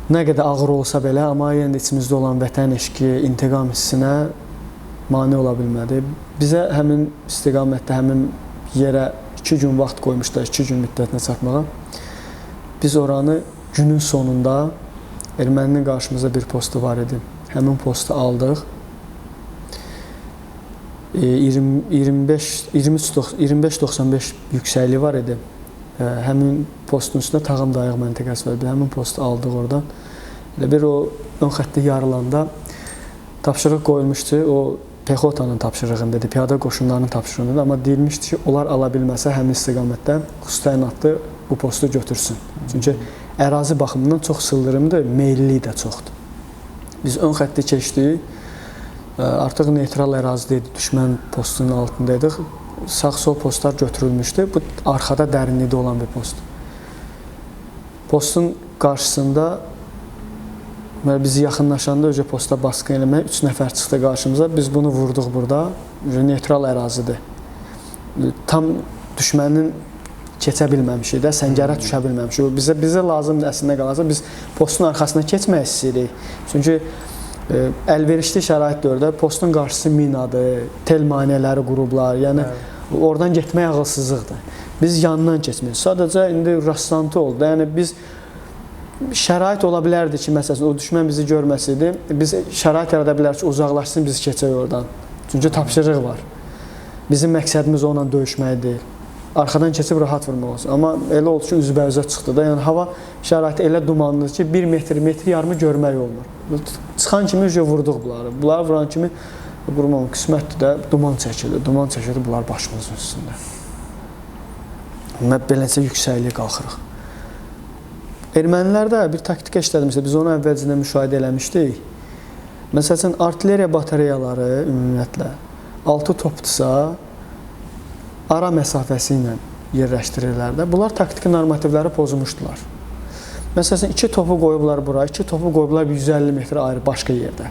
nə qədər ağır olsa belə, amma yenə də içimizdə olan vətən eşqi, intiqam hissinə mane ola bilmədi. Bizə həmin istiqamətdə, həmin yerə 2 gün vaxt qoymuşlar, 2 gün müddətinə çatmağa. Biz oranı günün sonunda erməninin qarşımızda bir postu var idi. Həmin postu aldıq. 25-95 yüksəkliyi var idi. Həmin postun üstündə Tağım Dayıq məntəqəsi var idi. Həmin postu aldıq oradan. Elə bir o ön xətti yarılanda tapşırıq qoyulmuşdu. O pexotanın tapşırığında idi, piyada qoşunlarının tapşırığında idi. Amma deyilmişdi ki, onlar ala bilməsə həmin istiqamətdə xüsusi təyinatlı bu postu götürsün. Çünki ərazi baxımından çox sıldırımdır, meyilliyi də çoxdur. Biz ön xətti keçdik. Artıq neytral ərazidə idi, düşmən postunun altındaydıq. Sağ-sol postlar götürülmüşdü. Bu, arxada dərinlikdə olan bir post. Postun qarşısında biz yaxınlaşanda öcə posta basqın eləmək 3 nəfər çıxdı qarşımıza. Biz bunu vurduq burada. Neytral ərazidir. Tam düşmənin keçə bilməmişik də, səngərə düşə bilməmişik. Bizə lazımdır əslində qalasa, biz postun arxasına keçmək istəyirik. Çünki Əlverişli şərait də orada, postun qarşısı minadır, tel maneələri qurublar, yəni oradan getmək ağılsızlıqdır. Biz yanından keçmirik. Sadəcə indi rastlantı oldu. Yəni biz şərait ola bilərdi ki, məsələn, o düşmən bizi görməsəydi, biz şərait yarada bilər ki, uzaqlaşsın, biz keçək oradan. Çünki tapşırıq var. Bizim məqsədimiz onunla döyüşmək deyil. Arxadan keçib rahat vurmaq olsun. Amma elə oldu ki, üzbəüzə çıxdı da. Yəni hava şəraiti elə dumanlıdır ki, 1 metr, metr yarımı görmək olmur. Çıxan kimi vurduq bunları. Bunları vuran kimi qurmam qismətdir də, duman çəkildi. Duman çəkildi bunlar başımızın üstündə. Beləcə yüksəkliyə qalxırıq. Ermənilər də bir taktika işlətmişdi. Biz onu əvvəlcədən müşahidə eləmişdik. Məsəl üçün, artilleriya batareyaları ümumiyyətlə 6 topdursa ara məsafəsi ilə yerləşdirirlər də. Bunlar taktiki normativləri pozmuşdular. Məsəl üçün, 2 topu qoyublar bura, 2 topu qoyublar 150 metr ayrı başqa yerdə.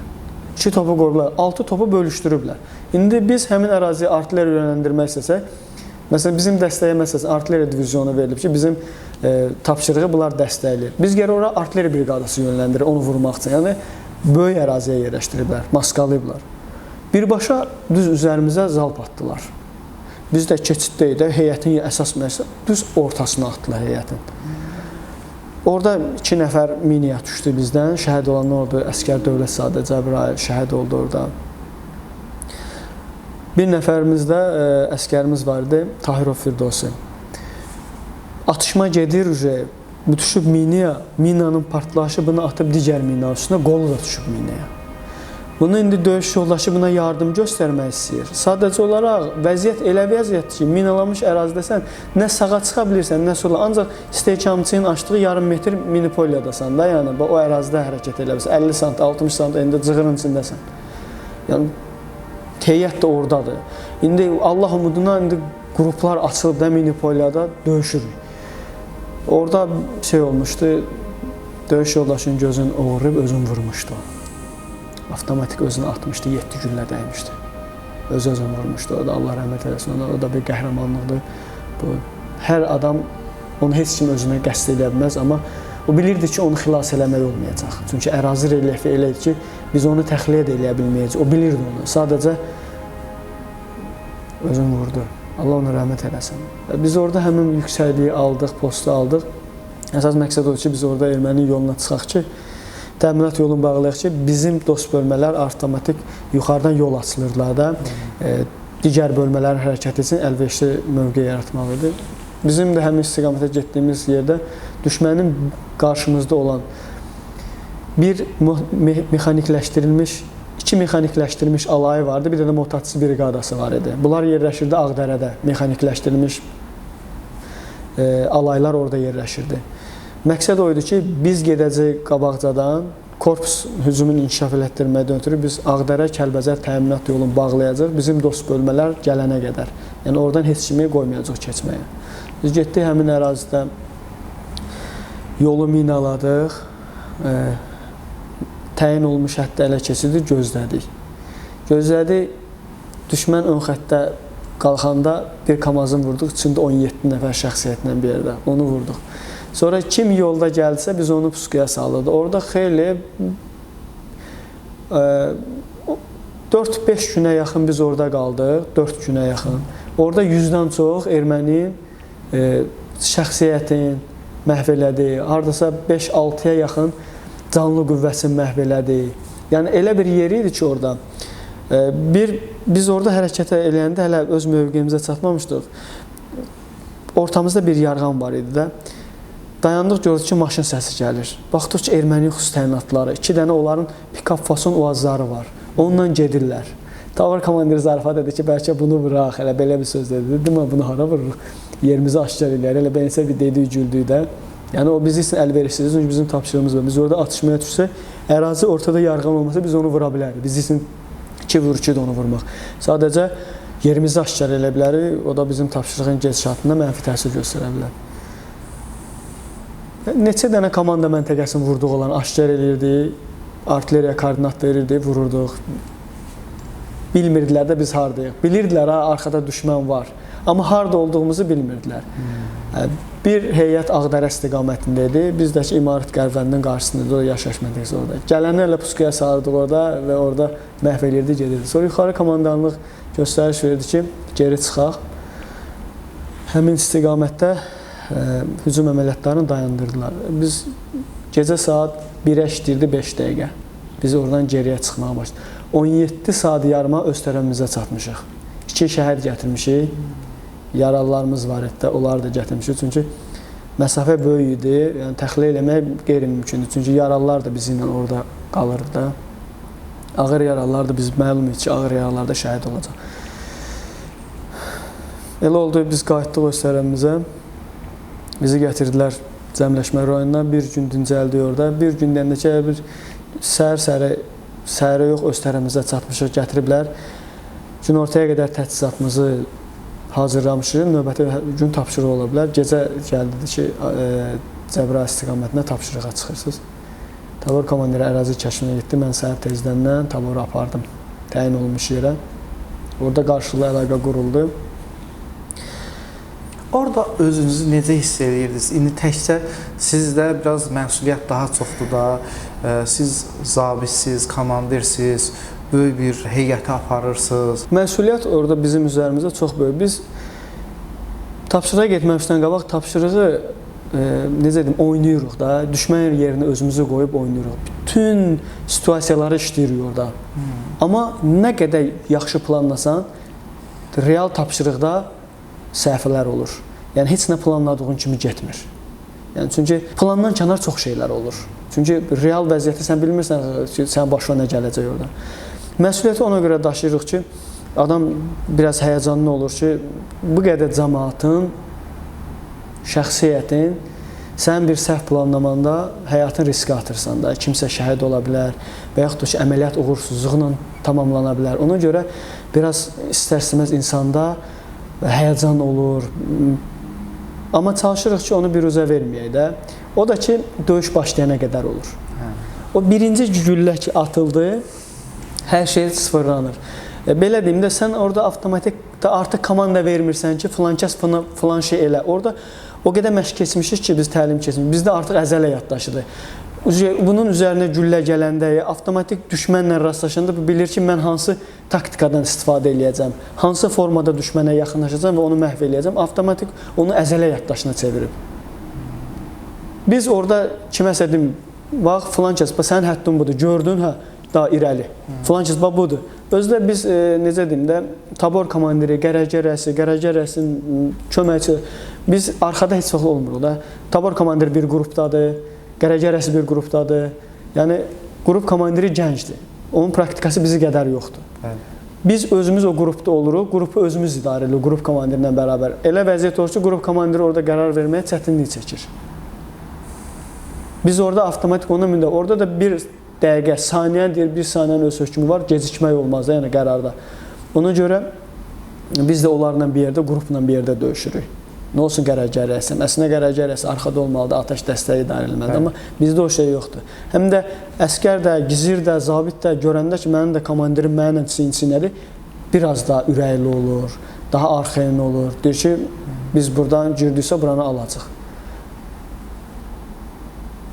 2 topu qoyublar, 6 topu bölüşdürüblər. İndi biz həmin əraziyə artilleriya yönləndirmək istəsək, məsələn, bizim dəstəyə məsələn, artilleriya divizyonu verilib ki, bizim tapşırığı bunlar dəstəkləyir. Biz gərək ora artilleriya briqadası yönləndirir, onu vurmaq üçün. Yəni, böyük əraziyə yerləşdiriblər, maskalayıblar. Birbaşa düz üzərimizə zalp atdılar. Biz də keçiddəyik də, heyətin əsas məsələ düz ortasına atdılar heyətin. Orada 2 nəfər miniyə düşdü bizdən. Şəhid olanlar oldu, Əskər Dövlətzadə Cəbrayıl şəhid oldu orada. Bir nəfərimiz də əskərimiz var idi, Tahirov Firdovsi. Atışma gedir, bu düşüb miniyə, minanın partlayışı bunu atıb digər mina üstünə, qolu da düşüb miniyə. Bunu indi döyüş yoldaşı buna yardım göstərmək istəyir. Sadəcə olaraq vəziyyət elə vəziyyətdir ki, minalanmış ərazidəsən, nə sağa çıxa bilirsən, nə sola. Ancaq istehkamçının açdığı yarım metr minipolyadasan da, yəni o ərazidə hərəkət elə bilirsən. 50 sant, 60 sant indi cığırın içindəsən. Yəni heyət də oradadır. İndi Allah umuduna indi qruplar açılıb da minipolyada döyüşürük. Orada şey olmuşdu, döyüş yoldaşının gözünü oğurlayıb özünü vurmuşdu. Avtomatik özünü atmışdı, 7 güllə dəymişdi. Öz-özünü vurmuşdu. O da Allah rəhmət eləsin, o da bir qəhrəmanlıqdır. Bu, hər adam onu heç kim özünə qəsd edə bilməz, amma o bilirdi ki, onu xilas eləmək olmayacaq. Çünki ərazi relyefi elə idi ki, biz onu təxliyə də eləyə bilməyəcək. O bilirdi onu. Sadəcə özünü vurdu. Allah ona rəhmət eləsin. Biz orada həmin yüksəkliyi aldıq, postu aldıq. Əsas məqsəd o ki, biz orada erməninin yoluna çıxaq ki, təminat yolunu bağlayaq ki, bizim dost bölmələr avtomatik yuxarıdan yol açılırdılar da. Digər bölmələrin hərəkəti üçün əlverişli mövqe yaratmaq idi. Bizim də həmin istiqamətə getdiyimiz yerdə düşmənin qarşımızda olan bir mexanikləşdirilmiş, iki mexanikləşdirilmiş alayı vardı, bir də motatçı briqadası var idi. Bunlar yerləşirdi Ağdərədə, mexanikləşdirilmiş alaylar orada yerləşirdi. Məqsəd o idi ki, biz gedəcəyik qabaqcadan, korpus hücumunu inkişaf elətdirməkdən ötürü biz Ağdərə, Kəlbəcər təminat yolunu bağlayacaq, bizim dost bölmələr gələnə qədər. Yəni oradan heç kimi qoymayacaq keçməyə. Biz getdik həmin ərazidə, yolu minaladıq, təyin olmuş həddə ələ keçirdik, gözlədik. Gözlədik, düşmən ön xəttə qalxanda bir kamazın vurduq, içində 17 nəfər şəxsiyyətlə bir yerdə, onu vurduq. Sonra kim yolda gəldisə, biz onu pusquya salırdıq. Orada xeyli 4-5 günə yaxın biz orada qaldıq, 4 günə yaxın. Orada 100-dən çox erməni şəxsiyyətin məhv elədi, haradasa 5-6-ya yaxın canlı qüvvəsini məhv elədi. Yəni elə bir yeri idi ki orada. Biz orada hərəkət eləyəndə hələ öz mövqeyimizə çatmamışdıq. Ortamızda bir yarğan var idi də. Dayandıq, gördük ki, maşın səsi gəlir. Baxdıq ki, erməni xüsusi təyinatları, 2 dənə onların pikap fason uazları var. Onunla gedirlər. Tavar komandiri Zarifa dedi ki, bəlkə bunu vuraq, elə belə bir söz dedi. Dedim, bunu hara vururuq? Yerimizi aşkar eləyər. Elə beləsə bir dedik, güldük də. Yəni, o bizi üçün əlverişsizdir, çünki bizim tapşırığımız var. Biz orada atışmaya düşsək, ərazi ortada yarğan olmasa biz onu vura bilərik. Biz üçün 2 vur 2 də onu vurmaq. Sadəcə yerimizi aşkar elə bilərik, o da bizim tapşırığın gedişatında mənfi təsir göstərə bilər. Neçə dənə komanda məntəqəsini vurduq olan aşkar eləyirdi, artilleriya koordinat verirdi, vururduq. Bilmirdilər də biz hardayıq. Bilirdilər, ha, arxada düşmən var. Amma harda olduğumuzu bilmirdilər. Bir heyət Ağdərə istiqamətində idi. Biz də ki, İmarat Qərvəndinin qarşısında idi, yaşayış məntəqəsi orada. Gələnlərlə pusquya salırdıq orada və orada məhv eləyirdi, gedirdi. Sonra yuxarı komandanlıq göstəriş verdi ki, geri çıxaq. Həmin istiqamətdə hücum əməliyyatlarını dayandırdılar. Biz gecə saat 1-ə işləyirdi 5 dəqiqə. Biz oradan geriyə çıxmağa başladıq. 17 saat yarıma öz tərəfimizə çatmışıq. 2 şəhər gətirmişik. Yaralılarımız var idi, onları da gətirmişik. Çünki məsafə böyük idi, yəni təxliyə eləmək qeyri-mümkündür. Çünki yaralılar da bizimlə orada qalırdı da. Ağır yaralılar da biz məlum idi ki, ağır yaralılar da şəhid olacaq. Elə oldu, biz qayıtdıq öz tərəfimizə. Bizi gətirdilər Cəmləşmə rayonuna. Bir gün dincəldik orada. Bir gün deyəndə ki, bir səhərə yox öz tərəfimizə çatmışıq, gətiriblər. Günortaya qədər təchizatımızı hazırlamışıq. Növbəti gün tapşırıq ola bilər. Gecə gəldi ki, Cəbrayıl istiqamətinə tapşırığa çıxırsınız. Tabor komandiri ərazi kəşfinə getdi. Mən səhər tezdəndən taboru apardım təyin olunmuş yerə. Orada qarşılıqlı əlaqə quruldu. Orada özünüzü necə hiss edirdiniz? İndi təkcə sizdə biraz məsuliyyət daha çoxdur da. Siz zabitsiz, komandirsiz, böyük bir heyəti aparırsınız. Məsuliyyət orada bizim üzərimizdə çox böyük. Biz tapşırığa getməmişdən qabaq tapşırığı necə deyim, oynayırıq da. Düşmən yerinə özümüzü qoyub oynayırıq. Bütün situasiyaları işləyirik orada. Amma nə qədər yaxşı planlasan, real tapşırıqda səhvlər olur. Yəni heç nə planladığın kimi getmir. Yəni çünki plandan kənar çox şeylər olur. Çünki real vəziyyətdə sən bilmirsən ki, sənin başına nə gələcək orada. Məsuliyyəti ona görə daşıyırıq ki, adam biraz həyəcanlı olur ki, bu qədər cəmaatın, şəxsiyyətin, sən bir səhv planlamanda həyatın riskə atırsan da, kimsə şəhid ola bilər və yaxud da ki, əməliyyat uğursuzluqla tamamlana bilər. Ona görə biraz istər-istəməz insanda həyəcan olur. Amma çalışırıq ki, onu biruzə verməyək də. O da ki, döyüş başlayana qədər olur. O birinci güllə ki atıldı, hər şey sıfırlanır. Belə deyim də, sən orada avtomatik da artıq komanda vermirsən ki, filan kəs filan şey elə. Orada o qədər məşq keçmişik ki, biz təlim keçmişik. Bizdə artıq əzələ yaddaşıdır. Bunun üzərinə güllə gələndə, avtomatik düşmənlə rastlaşanda bilir ki, mən hansı taktikadan istifadə eləyəcəm, hansı formada düşmənə yaxınlaşacağam və onu məhv eləyəcəm. Avtomatik onu əzələ yaddaşına çevirib. Biz orada kiməsə deyim, bax, filan kəs, sənin həddin budur, gördün, hə, daha irəli. Filan kəs, bax, budur. Özü də biz, necə deyim də, tabor komandiri, qərargah rəisi, qərargah rəisinin köməkçi, biz arxada heç vaxt olmuruq da. Tabor komandiri bir qrupdadır, qərargah rəisi bir qrupdadır. Yəni, qrup komandiri gəncdir. Onun praktikası bizi qədər yoxdur. Bəli. Biz özümüz o qrupda oluruq, qrupu özümüz idarə edirik qrup komandirinlə bərabər. Elə vəziyyət olur ki, qrup komandiri orada qərar verməyə çətinlik çəkir. Biz orada avtomatik ona mündə, orada da bir dəqiqə, saniyə deyir, bir saniyənin öz hökmü var, gecikmək olmaz da, yəni qərarda. Ona görə biz də onlarla bir yerdə, qrupla bir yerdə döyüşürük. Nə olsun qərargah rəisi? Əslində qərargah rəisi arxada olmalıdır, atəş dəstəyi idarə edilməlidir, amma bizdə o şey yoxdur. Həm də əskər də, gizir də, zabit də görəndə ki, mənim də komandirim mənimlə çiyin-çiyinədir, biraz daha ürəkli olur, daha arxayın olur. Deyir ki, biz buradan girdiksə buranı alacaq.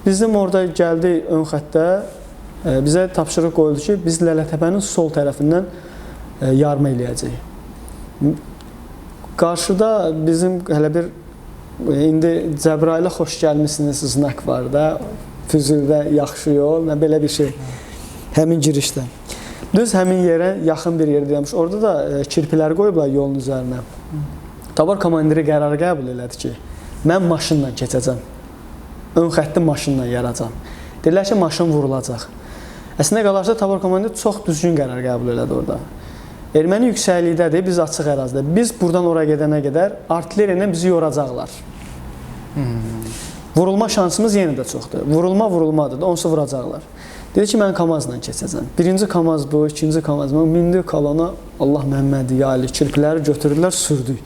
Bizim orada gəldi ön xəttə, bizə tapşırıq qoyuldu ki, biz Lələtəpənin sol tərəfindən yarma eləyəcəyik. Qarşıda bizim hələ bir, indi Cəbrayıla xoş gəlmişsiniz znak var da, Füzulidə yaxşı yol, belə bir şey, həmin girişdə. Düz həmin yerə, yaxın bir yerdə dayanmış. Orada da kirpilər qoyublar yolun üzərinə. Tabor komandiri qərarı qəbul elədi ki, mən maşınla keçəcəm, ön xətti maşınla yaracam. Dedilər ki, maşın vurulacaq. Əslində qalarsa, tabor komandiri çox düzgün qərar qəbul elədi orada. Erməni yüksəklikdədir, biz açıq ərazidə. Biz buradan oraya gedənə qədər artilleriya ilə bizi yoracaqlar. Vurulma şansımız yenə də çoxdur. Vurulma vurulmadır da, onsuz vuracaqlar. Dedi ki, mən Kamazla keçəcəm. Birinci Kamaz bu, ikinci Kamaz bu. Mindi kolona, Allah Məhəmmədi, ya Ali, kirpiləri götürdülər, sürdük.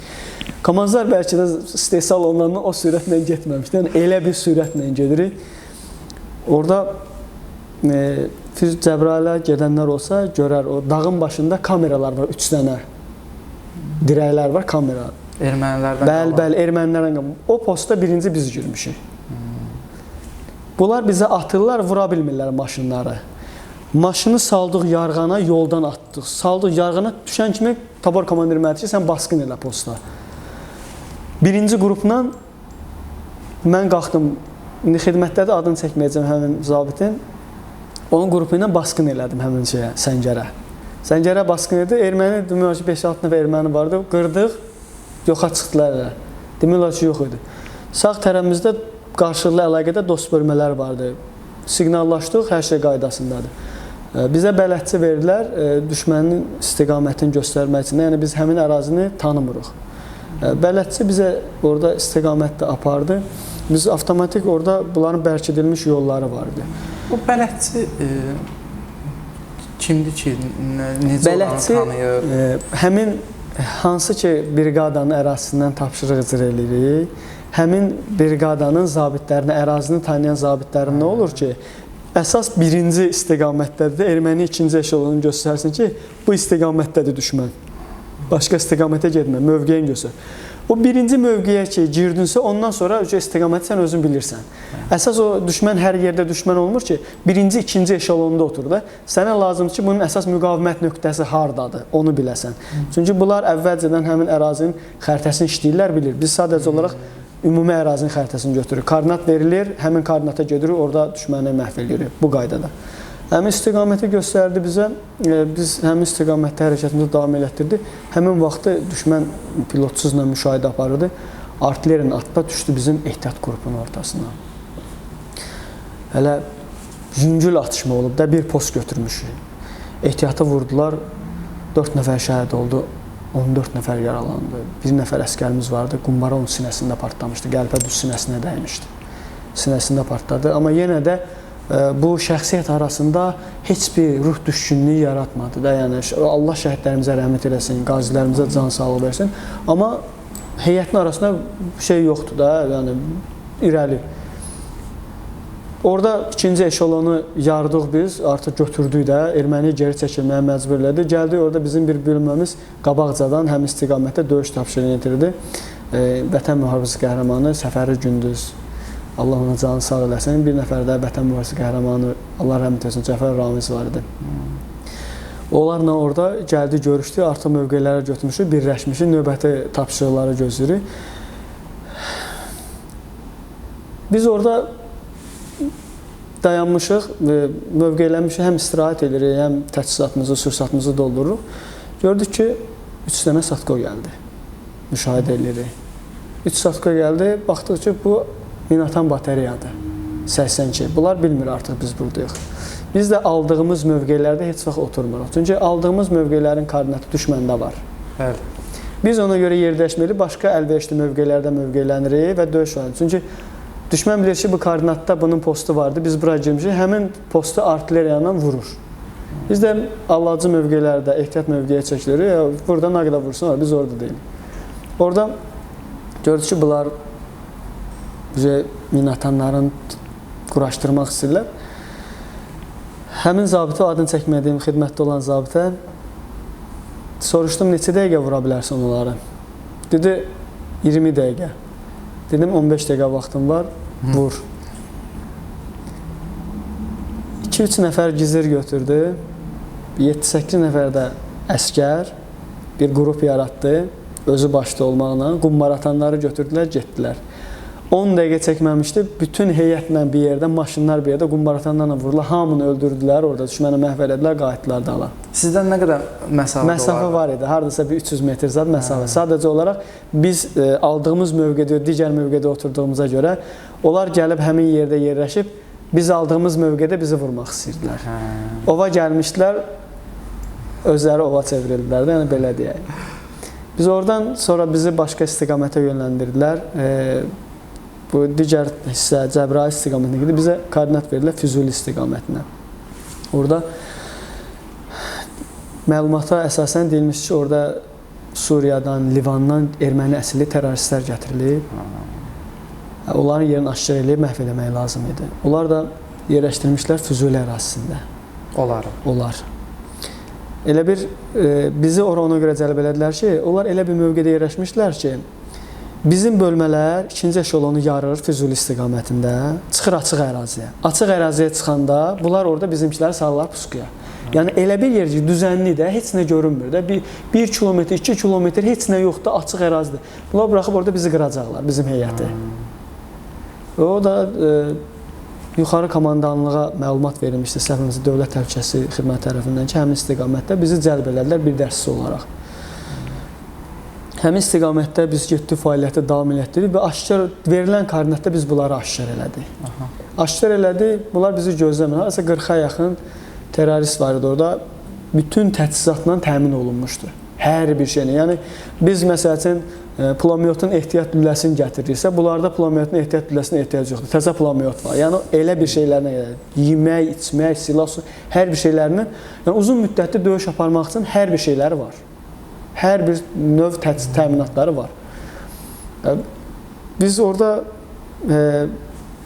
Kamazlar bəlkə də istehsal olunandan o sürətlə getməmişdi. Yəni, elə bir sürətlə gedirik. Orada Cəbrayıla gedənlər olsa görər, o dağın başında kameralar var, 3 dənə dirəklər var, kamera. Ermənilərdən Bəli, bəli, ermənilərdən qalan. O posta birinci biz girmişik. Bunlar bizə atırlar, vura bilmirlər maşınları. Maşını saldıq yarğana, yoldan atdıq. Saldıq yarğana, düşən kimi tabor komandiri mənə ki, sən basqın elə posta. Birinci qrupla mən qalxdım, indi xidmətdə də adını çəkməyəcəm həmin zabitin. Onun qrupu ilə basqın elədim həmin şeyə, səngərə. Səngərə basqın idi, erməni, demək olar ki, 5-6 nəfər erməni vardı, qırdıq, yoxa çıxdılar elə. Demək olar ki, yox idi. Sağ tərəfimizdə qarşılıqlı əlaqədə dost bölmələr vardı. Siqnallaşdıq, hər şey qaydasındadır. Bizə bələdçi verdilər düşmənin istiqamətini göstərmək üçün. Yəni biz həmin ərazini tanımırıq. Bələdçi bizə orada istiqamət də apardı. Biz avtomatik orada bunların bərkidilmiş yolları vardı. O bələdçi kimdir ki, necə bələdçi, olanı tanıyır? Həmin hansı ki briqadanın ərazisindən tapşırıq icra eləyirik, həmin briqadanın zabitlərini, ərazini tanıyan zabitlərin nə olur ki, əsas birinci istiqamətdədir, erməni ikinci eşelonu göstərsin ki, bu istiqamətdədir düşmən. Başqa istiqamətə getmə, mövqeyini göstər. O birinci mövqeyə ki, girdinsə, ondan sonra istiqaməti sən özün bilirsən. Əsas o düşmən hər yerdə düşmən olmur ki, birinci, ikinci eşelonda otur da. Sənə lazımdır ki, bunun əsas müqavimət nöqtəsi hardadır, onu biləsən. Çünki bunlar əvvəlcədən həmin ərazinin xəritəsini işləyirlər, bilir. Biz sadəcə olaraq ümumi ərazinin xəritəsini götürürük. Koordinat verilir, həmin koordinata gedirik, orada düşməni məhv edirik bu qaydada. Həmin istiqaməti göstərdi bizə, biz həmin istiqamətdə hərəkətimizi davam elətdirdik. Həmin vaxtı düşmən pilotsuzla müşahidə aparırdı. Artilleriyanın atda düşdü bizim ehtiyat qrupunun ortasına. Hələ yüngül atışma olub da, bir post götürmüşük. Ehtiyata vurdular, 4 nəfər şəhid oldu, 14 nəfər yaralandı. Bir nəfər əskərimiz vardı, qumbara onun sinəsində partlamışdı, qəlpə düz sinəsinə dəymişdi. Sinəsində partladı, amma yenə də bu şəxsiyyət arasında heç bir ruh düşkünlüyü yaratmadı da. Yəni Allah şəhidlərimizə rəhmət eləsin, qazilərimizə can sağlığı versin. Amma heyətin arasında şey yoxdur da, yəni irəli. Orada ikinci eşelonu yardıq biz, artıq götürdük də, erməni geri çəkilməyə məcbur elədi. Gəldik orada bizim bir bölməmiz qabaqcadan həm istiqamətdə döyüş tapşırığını yetirdi. Vətən müharibəsi qəhrəmanı Səfəri Gündüz, Allah ona canı sağ eləsin. Bir nəfər də Vətən müharibəsi qəhrəmanı, Allah rəhmət eləsin, Cəfər Ramiz var idi. Onlarla orada gəldi, görüşdük, artıq mövqelərə götürmüşük, birləşmişik, növbəti tapşırıqları gözləyirik. Biz orada dayanmışıq, mövqeylənmişik, həm istirahət edirik, həm təchizatımızı, sursatımızı doldururuq. Gördük ki, 3 dənə satqo gəldi, müşahidə edirik. 3 satqo gəldi, baxdıq ki, bu Minatan batareyadır, 82. Bunlar bilmir artıq biz buradayıq. Biz də aldığımız mövqelərdə heç vaxt oturmuruq. Çünki aldığımız mövqelərin koordinatı düşməndə var. Bəli. Biz ona görə yerləşməyik, başqa əlverişli mövqelərdə mövqelənirik və döyüş var. Çünki düşmən bilir ki, bu koordinatda bunun postu vardı, biz bura girmişik, həmin postu artilleriya ilə vurur. Biz də alıcı mövqelərdə, ehtiyat mövqeyə çəkilirik, burada nə qədər vursun, biz orada deyilik. Orada gördük ki, bunlar bizə minatanların quraşdırmaq istəyirlər. Həmin zabitə, adını çəkmədiyim xidmətdə olan zabitə soruşdum, neçə dəqiqə vura bilərsən onları? Dedi, 20 dəqiqə. Dedim, 15 dəqiqə vaxtım var, vur. 2-3 nəfər gizir götürdü, 7-8 nəfər də əskər bir qrup yaratdı, özü başda olmaqla, qumbaratanları götürdülər, getdilər. 10 dəqiqə çəkməmişdi, bütün heyətlə bir yerdə, maşınlar bir yerdə, qumbaratanlarla vurdular, hamını öldürdülər, orada düşməni məhv elədilər, qayıtdılar dala. Sizdən nə qədər məsafə vardı? Məsafə var idi, hardasa bir 300 metr zad məsafə. Sadəcə olaraq biz aldığımız mövqedə, digər mövqedə oturduğumuza görə, onlar gəlib həmin yerdə yerləşib, biz aldığımız mövqedə bizi vurmaq istəyirdilər. Ova gəlmişdilər, özləri ova çevrildilər də, yəni belə deyək. Biz oradan sonra bizi başqa istiqamətə yönləndirdilər. Bu digər hissə Cəbrayıl istiqamətinə gedir. Bizə koordinat verirlər Füzuli istiqamətinə. Orada məlumata əsasən deyilmiş ki, orada Suriyadan, Livandan erməni əsilli terroristlər gətirilib. Onların yerini aşkar eləyib məhv eləmək lazım idi. Onlar da yerləşdirmişlər Füzuli ərazisində. Onları? Onlar. Elə bir bizi ora ona görə cəlb elədilər ki, onlar elə bir mövqedə yerləşmişdilər ki, bizim bölmələr ikinci eşelonu yarır Füzuli istiqamətində, çıxır açıq əraziyə. Açıq əraziyə çıxanda bunlar orada bizimkiləri salırlar pusquya. Yəni elə bir yer ki, düzənli də, heç nə görünmür də. 1 kilometr, 2 kilometr heç nə yoxdur, açıq ərazidir. Bunlar buraxıb orada bizi qıracaqlar, bizim heyəti. O da yuxarı komandanlığa məlumat verilmişdi, səhvimizdə Dövlət Təhlükəsizlik Xidməti tərəfindən ki, həmin istiqamətdə bizi cəlb elədilər bir dəstə olaraq. Həmin istiqamətdə biz getdik, fəaliyyəti davam elətdirdik və aşkar verilən koordinatda biz bunları aşkar elədik. Aşkar elədik, bunlar bizi gözləmir. Harasa 40-a yaxın terrorist var idi orada. Bütün təchizatla təmin olunmuşdu. Hər bir şeylə. Yəni biz məsəl üçün pulemyotun ehtiyat lüləsini gətiririksə, bunlarda pulemyotun ehtiyat lüləsinə ehtiyac yoxdur. Təzə pulemyot var. Yəni elə bir şeylərinə gəlir. Yemək, içmək, silah, hər bir şeylərini, yəni uzun müddətli döyüş aparmaq üçün hər bir şeyləri var. Hər bir növ təminatları var. Biz orada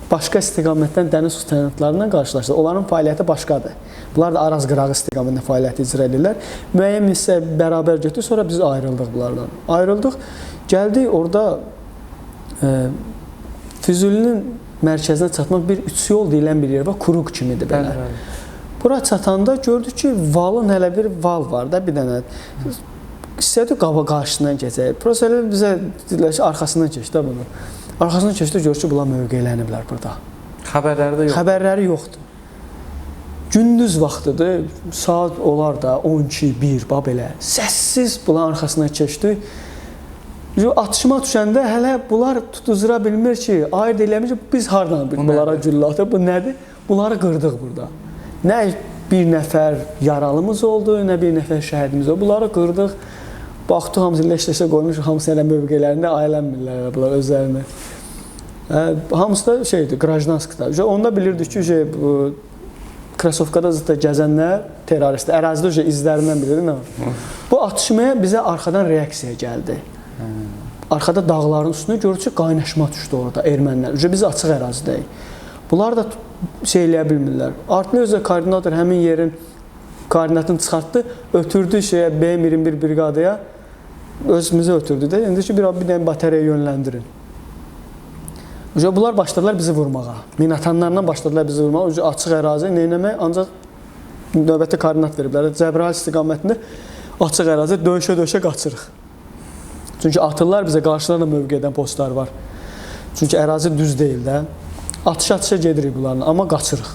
başqa istiqamətdən dəniz təyinatlarından qarşılaşdıq. Onların fəaliyyəti başqadır. Bunlar da Araz qırağı istiqamətində fəaliyyəti icra edirlər. Müəyyən hissə bərabər getdik, sonra biz ayrıldıq bunlardan. Ayrıldıq, gəldik orada Füzulinin mərkəzinə çatmaq bir üç yol deyilən bir yer var, Kuruq kimidir belə. Bəli, bəli. Bura çatanda gördük ki, valın hələ bir val var da bir dənə. İstədik qaba qarşısından keçək. Prosta elə bizə dedilər ki, arxasından keç də bunu. Arxasından keçdi, gör ki, bunlar mövqeləniblər burada. Xəbərləri də yoxdur. Xəbərləri yoxdur. Gündüz vaxtıdır, saat olar da 12, 1, bax belə. Səssiz bunların arxasından keçdi. Atışma düşəndə hələ bunlar tutuzura bilmir ki, ayırd eləmir ki, biz hardan bunlara güllə atır, bu nədir? Bunları qırdıq burada. Nə bir nəfər yaralımız oldu, nə bir nəfər şəhidimiz oldu. Bunları qırdıq. Baxdıq, hamısı leş-leşə qoymuş, hamısı elə mövqelərində ailənmirlər bunlar özlərini. Hamısı da şeydir, qrajdanskıda. Onda bilirdik ki, bu krasovkada zətdə gəzənlər terroristlər, ərazidə izlərindən bilirdik nə var. Bu atışmaya bizə arxadan reaksiya gəldi. Arxada dağların üstünə görür ki, qaynaşma düşdü orada ermənilər. Biz açıq ərazidəyik. Bunlar da şey eləyə bilmirlər. Artlı özü koordinator həmin yerin koordinatını çıxartdı, ötürdü şeyə BM-21 briqadaya, özümüzü ötürdü də. İndi ki, bir dənə batareya yönləndirin. Bunlar başladılar bizi vurmağa. Minatanlarla başladılar bizi vurmağa. Açıq ərazi neynəmək? Ancaq növbəti koordinat veriblər. Cəbrayıl istiqamətində açıq ərazi döyüşə-döyüşə qaçırıq. Çünki atırlar bizə, qarşıdan da mövqedən postlar var. Çünki ərazi düz deyil də. Atışa-atışa gedirik bunlarla, amma qaçırıq.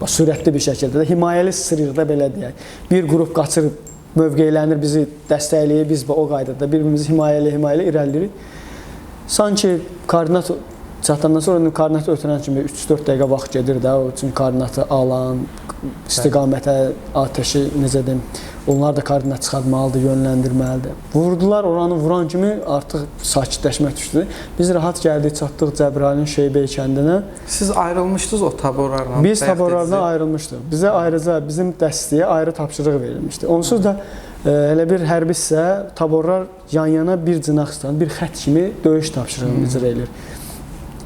Sürətli bir şəkildə də, himayəli sıçrayırıq da, belə deyək. Bir qrup qaçır, mövqeylənir, bizi dəstəkləyir, biz o qaydada bir-birimizi himayəli irəliləyirik. Sanki koordinat çatandan sonra koordinatı ötürən kimi 3-4 dəqiqə vaxt gedir də, o üçün koordinatı alan, istiqamətə, atəşi, necə deyim, onlar da koordinat çıxartmalıdır, yönləndirməlidir. Vurdular, oranı vuran kimi artıq sakitləşmə düşdü. Biz rahat gəldik, çatdıq Cəbrayılın Şeybey kəndinə. Siz ayrılmışdınız o taborlarla? Biz taborlardan ayrılmışdıq. Bizə ayrıca, bizim dəstəyə ayrı tapşırıq verilmişdi. Onsuz da elə bir hərbi hissə taborlar yan-yana bir cinah istəyən, bir xətt kimi döyüş tapşırığını icra edir.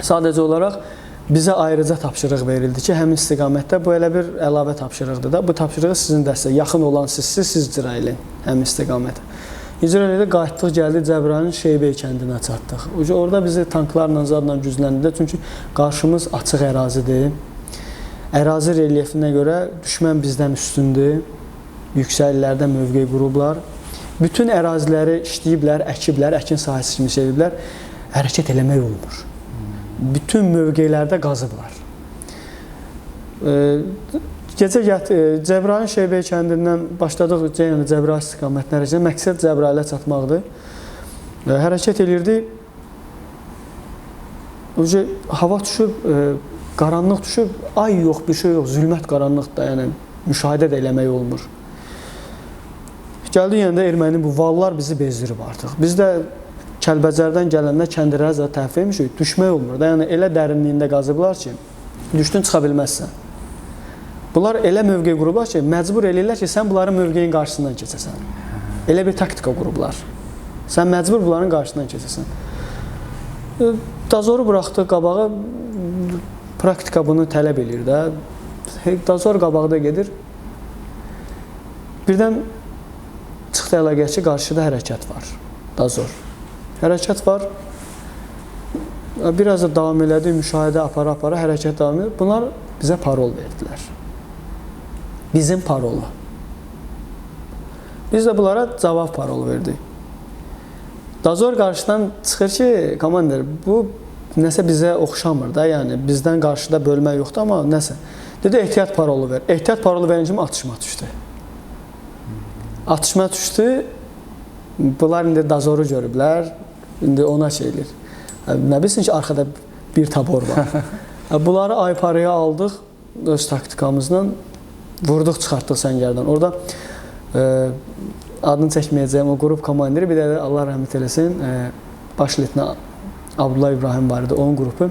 Sadəcə olaraq bizə ayrıca tapşırıq verildi ki, həmin istiqamətdə bu elə bir əlavə tapşırıqdır da. Bu tapşırığı sizin dəstə, yaxın olan sizsiz, siz icra eləyin həmin istiqamətə. İcra elədik, qayıtdıq, gəldik Cəbrayılın Şeybey kəndinə çatdıq. Orada bizi tanklarla, zadla gücləndirdi. Çünki qarşımız açıq ərazidir. Ərazi relyefinə görə düşmən bizdən üstündür. Yüksəklərdə mövqe qurublar. Bütün əraziləri işləyiblər, əkiblər, əkin sahəsi kimi seviblər. Hərəkət eləmək olmur. Bütün mövqelərdə qazıblar. Gecə Cəbrayılın Şeybey kəndindən başladıq, yəni Cəbrayıl istiqamətinə hərəkət. Məqsəd Cəbrayıla çatmaqdır. Hərəkət elirdik. Hava düşüb, qaranlıq düşüb, ay yox, bir şey yox, zülmət qaranlıqdır, yəni müşahidə də eləmək olmur. Gəldik yəni də erməni bu vallar bizi bezdirib artıq. Biz də Kəlbəcərdən gələndə kəndirlərə zət təhvil etmişik, düşmək olmur da. Yəni elə dərinliyində qazıblar ki, düşdün çıxa bilməzsən. Bunlar elə mövqe qurublar ki, məcbur eləyirlər ki, sən bunların mövqeyin qarşısından keçəsən. Elə bir taktika qurublar. Sən məcbur bunların qarşısından keçəsən. Dazoru buraxdıq qabağa, praktika bunu tələb eləyir də. Dazor qabaqda gedir. Birdən Çıxdı əlaqəyə ki, qarşıda hərəkət var. Dazor. Hərəkət var. Biraz da davam elədi, müşahidə apara-apara hərəkət davam edir. Bunlar bizə parol verdilər. Bizim parolu. Biz də bunlara cavab parolu verdik. Dazor qarşıdan çıxır ki, komandir, bu nəsə bizə oxşamır da, yəni bizdən qarşıda bölmə yoxdur, amma nəsə. Dedi, ehtiyat parolu ver. Ehtiyat parolu verən kimi atışma düşdü. Atışma düşdü. Bunlar indi Dazoru görüblər, indi ona şey eləyir. Nə bilsin ki, arxada bir tabor var. Bunları ayparaya aldıq öz taktikamızla, vurduq, çıxartdıq səngərdən. Orada adını çəkməyəcəyim o qrup komandiri, bir də Allah rəhmət eləsin, baş leytenant Abdullah İbrahim var idi, onun qrupu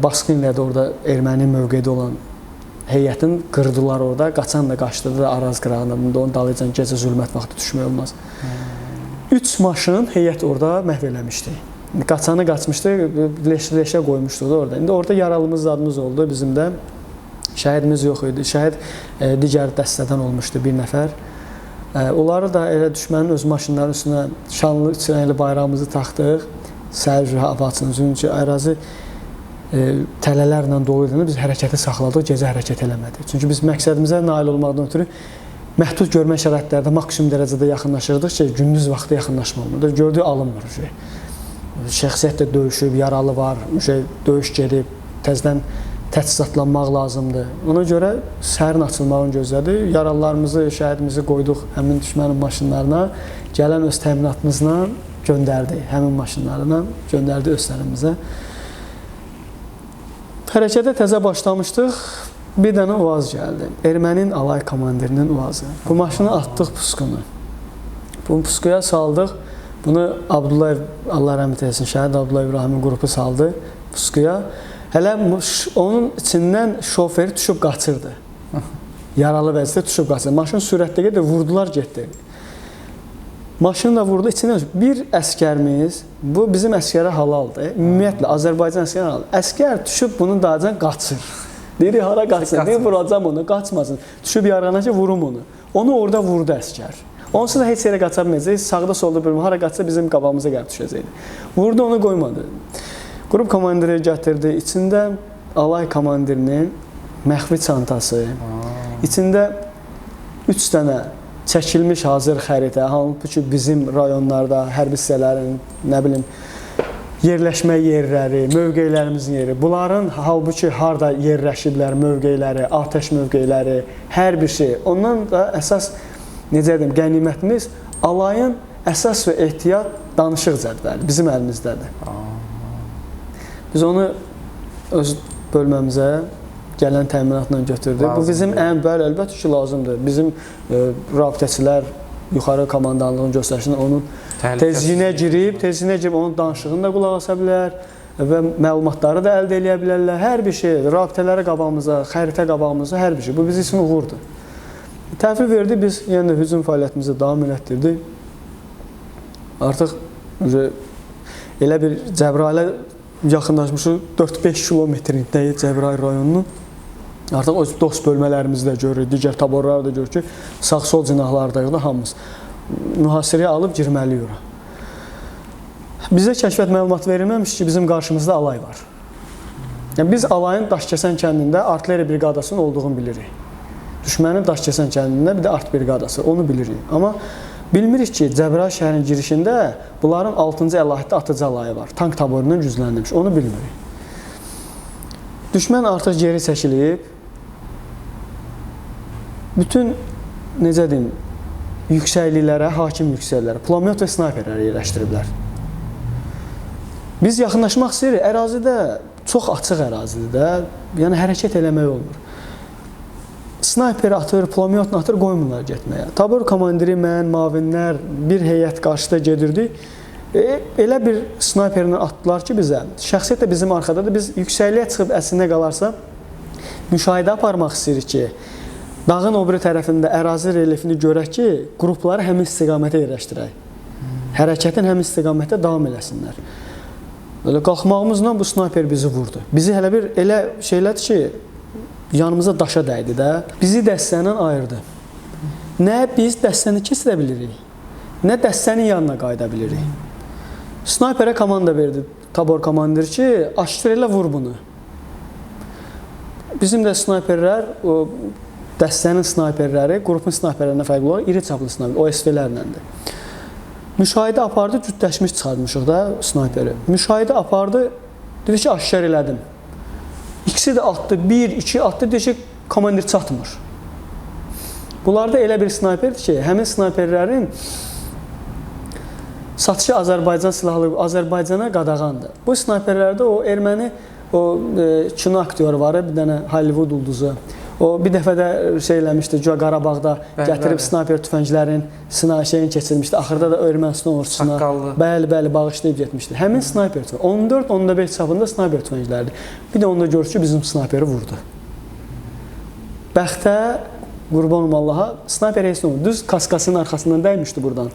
basqın elədi orada erməni mövqedə olan heyətin qırdılar orada, qaçan da qaçdı da Araz qırağına, onun dalıcan gecə zülmət vaxtı düşmək olmaz. 3 maşın heyət orada məhv eləmişdi. Qaçanı qaçmışdı, leşə qoymuşdu da orada. İndi orada yaralımız zadımız oldu bizim də. Şəhidimiz yox idi. Şəhid digər dəstədən olmuşdu bir nəfər. Onları da elə düşmənin öz maşınlarının üstünə şanlı üç rəngli bayrağımızı taxdıq. Səhər hava açıldı. Çünki ərazi tələlərlə dolu idi. Biz hərəkəti saxladıq, gecə hərəkət eləmədik. Çünki biz məqsədimizə nail olmaqdan ötürü məhdud görmə şəraitlərdə maksimum dərəcədə yaxınlaşırdıq ki, gündüz vaxtı yaxınlaşma olmur. Gördük, alınmır. Şəxsiyyət də döyüşüb, yaralı var, döyüş gedib, təzdən təchizatlanmaq lazımdır. Ona görə səhərin açılmağını gözlədi. Yaralılarımızı, şəhidimizi qoyduq həmin düşmənin maşınlarına. Gələn öz təminatımızla göndərdi, həmin maşınlarına göndərdi öz tərəfimizə. Hərəkətə təzə başlamışdıq. Bir dənə UAZ gəldi. Ermənin alay komandirinin UAZ-ı. Bu maşını atdıq pusqunu. Bunu pusquya saldıq. Bunu Abdullah, Allah rəhmət eləsin, şəhid Abdullah İbrahimin qrupu saldı pusquya. Hələ onun içindən şoferi düşüb qaçırdı. Yaralı vəziyyətdə düşüb qaçırdı. Maşın sürətlə gedir, vurdular, getdi. Maşını da vurdu, içindən bir əskərimiz, bu bizim əskərə halaldır. Ümumiyyətlə, Azərbaycan əskərə halaldır. Əskər düşüb bunun dağıcan qaçır. Deyir, hara qaçsın, deyir, vuracam onu, qaçmasın. Düşüb yarğana ki, vurum onu. Onu orada vurdu əskər. Onsuz da heç yerə qaça bilməyəcək, sağda solda bölümü hara qaçsa bizim qabağımıza gəlib düşəcəkdi. Vurdu, onu qoymadı. Qrup komandiri gətirdi, içində alay komandirinin məxfi çantası, içində 3 dənə çəkilmiş hazır xəritə, halbuki bizim rayonlarda hərbi hissələrin, nə bilim, yerləşmə yerləri, mövqelərimizin yeri, bunların halbuki harda yerləşiblər mövqeləri, atəş mövqeləri, hər bir şey. Ondan da əsas, necə deyim, qənimətimiz alayın əsas və ehtiyat danışıq cədvəli bizim əlimizdədir. Biz onu öz bölməmizə gələn təminatla götürdük. Lazım. Bu bizim ən bəli, əlbəttə ki, lazımdır. Bizim rabitəçilər yuxarı komandanlığın göstərişində onun tezliyinə girib, onun danışığını da qulaq asa bilər və məlumatları da əldə eləyə bilərlər. Hər bir şey, rabitələri qabağımıza, xəritə qabağımıza, hər bir şey. Bu bizim üçün uğurdur. Təhvil verdi, biz yenə də hücum fəaliyyətimizi davam elətdirdik. Artıq elə bir Cəbrailə yaxınlaşmışıq, 4-5 kilometrindəyik Cəbrayıl rayonunun. Artıq öz dost bölmələrimizi də görürük, digər taborları da görürük ki, sağ-sol cinahlardayıq da hamımız. Mühasirəyə alıb girməliyik ora. Bizə kəşfiyyat məlumat verilməmiş ki, bizim qarşımızda alay var. Yəni, biz alayın Daşkəsən kəndində artilleriya briqadasının olduğunu bilirik. Düşmənin Daşkəsən kəndində bir də art briqadası, onu bilirik. Amma bilmirik ki, Cəbrayıl şəhərinin girişində bunların 6-cı əlahiddə atıcı alayı var. Tank taborundan gücləndirmiş, onu bilmirik. Düşmən artıq geri çəkilib. Bütün, necə deyim, yüksəkliklərə, hakim yüksəkliklərə, pulemyot və snayperləri yerləşdiriblər. Biz yaxınlaşmaq istəyirik. Ərazidə çox açıq ərazidir də, yəni hərəkət eləmək olmur. Snayper atır, pulemyotla atır, qoymurlar getməyə. Tabor komandiri, mən, mavinlər, bir heyət qarşıda gedirdik. Elə bir snayperlə atdılar ki bizə, şəxsiyyət də bizim arxadadır. Biz yüksəkliyə çıxıb əslində qalarsa, müşahidə aparmaq istəyirik ki, dağın o biri tərəfində ərazi relyefini görək ki, qrupları həmin istiqamətə yerləşdirək. Hərəkətin həmin istiqamətdə davam eləsinlər. Elə qalxmağımızla bu snayper bizi vurdu. Bizi hələ bir elə şeylədi ki, yanımıza daşa dəydi də. Bizi dəstəndən ayırdı. Nə biz dəstəni keçirə bilirik, Nə dəstənin yanına qayıda bilirik. Snayperə komanda verdi tabor komandiri ki, aşkar elə vur bunu. Bizim də snayperlər, o dəstənin snayperləri, qrupun snayperlərindən fərqli olaraq iri çaplı snayper, OSV-lərləndir. Müşahidə apardı, cütləşmiş çıxartmışıq da snayperi. Müşahidə apardı, dedi ki, aşkar elədim. İkisi də atdı, 1, 2 atdı, dedi ki, komandir çatmır. Bunlarda elə bir snayperdir ki, həmin snayperlərin satışı Azərbaycan silahlı, Azərbaycana qadağandır. Bu snayperlərdə o erməni, o kino aktyoru var, bir dənə Hollywood ulduzu. O bir dəfə də şey eləmişdi, güya Qarabağda gətirib snayper tüfənglərin şeyini keçirmişdi. Axırda da Ermənistan ordusuna bəli, bəli, bağışlayıb getmişdi. Həmin snayper tüfəng 14-15 çapında snayper tüfəngləridir. Bir də onda gördük ki, bizim snayperi vurdu. Bəxtə, qurban olum Allaha, snayper heç nə olmadı. Düz kaskasının arxasından dəymişdi buradan.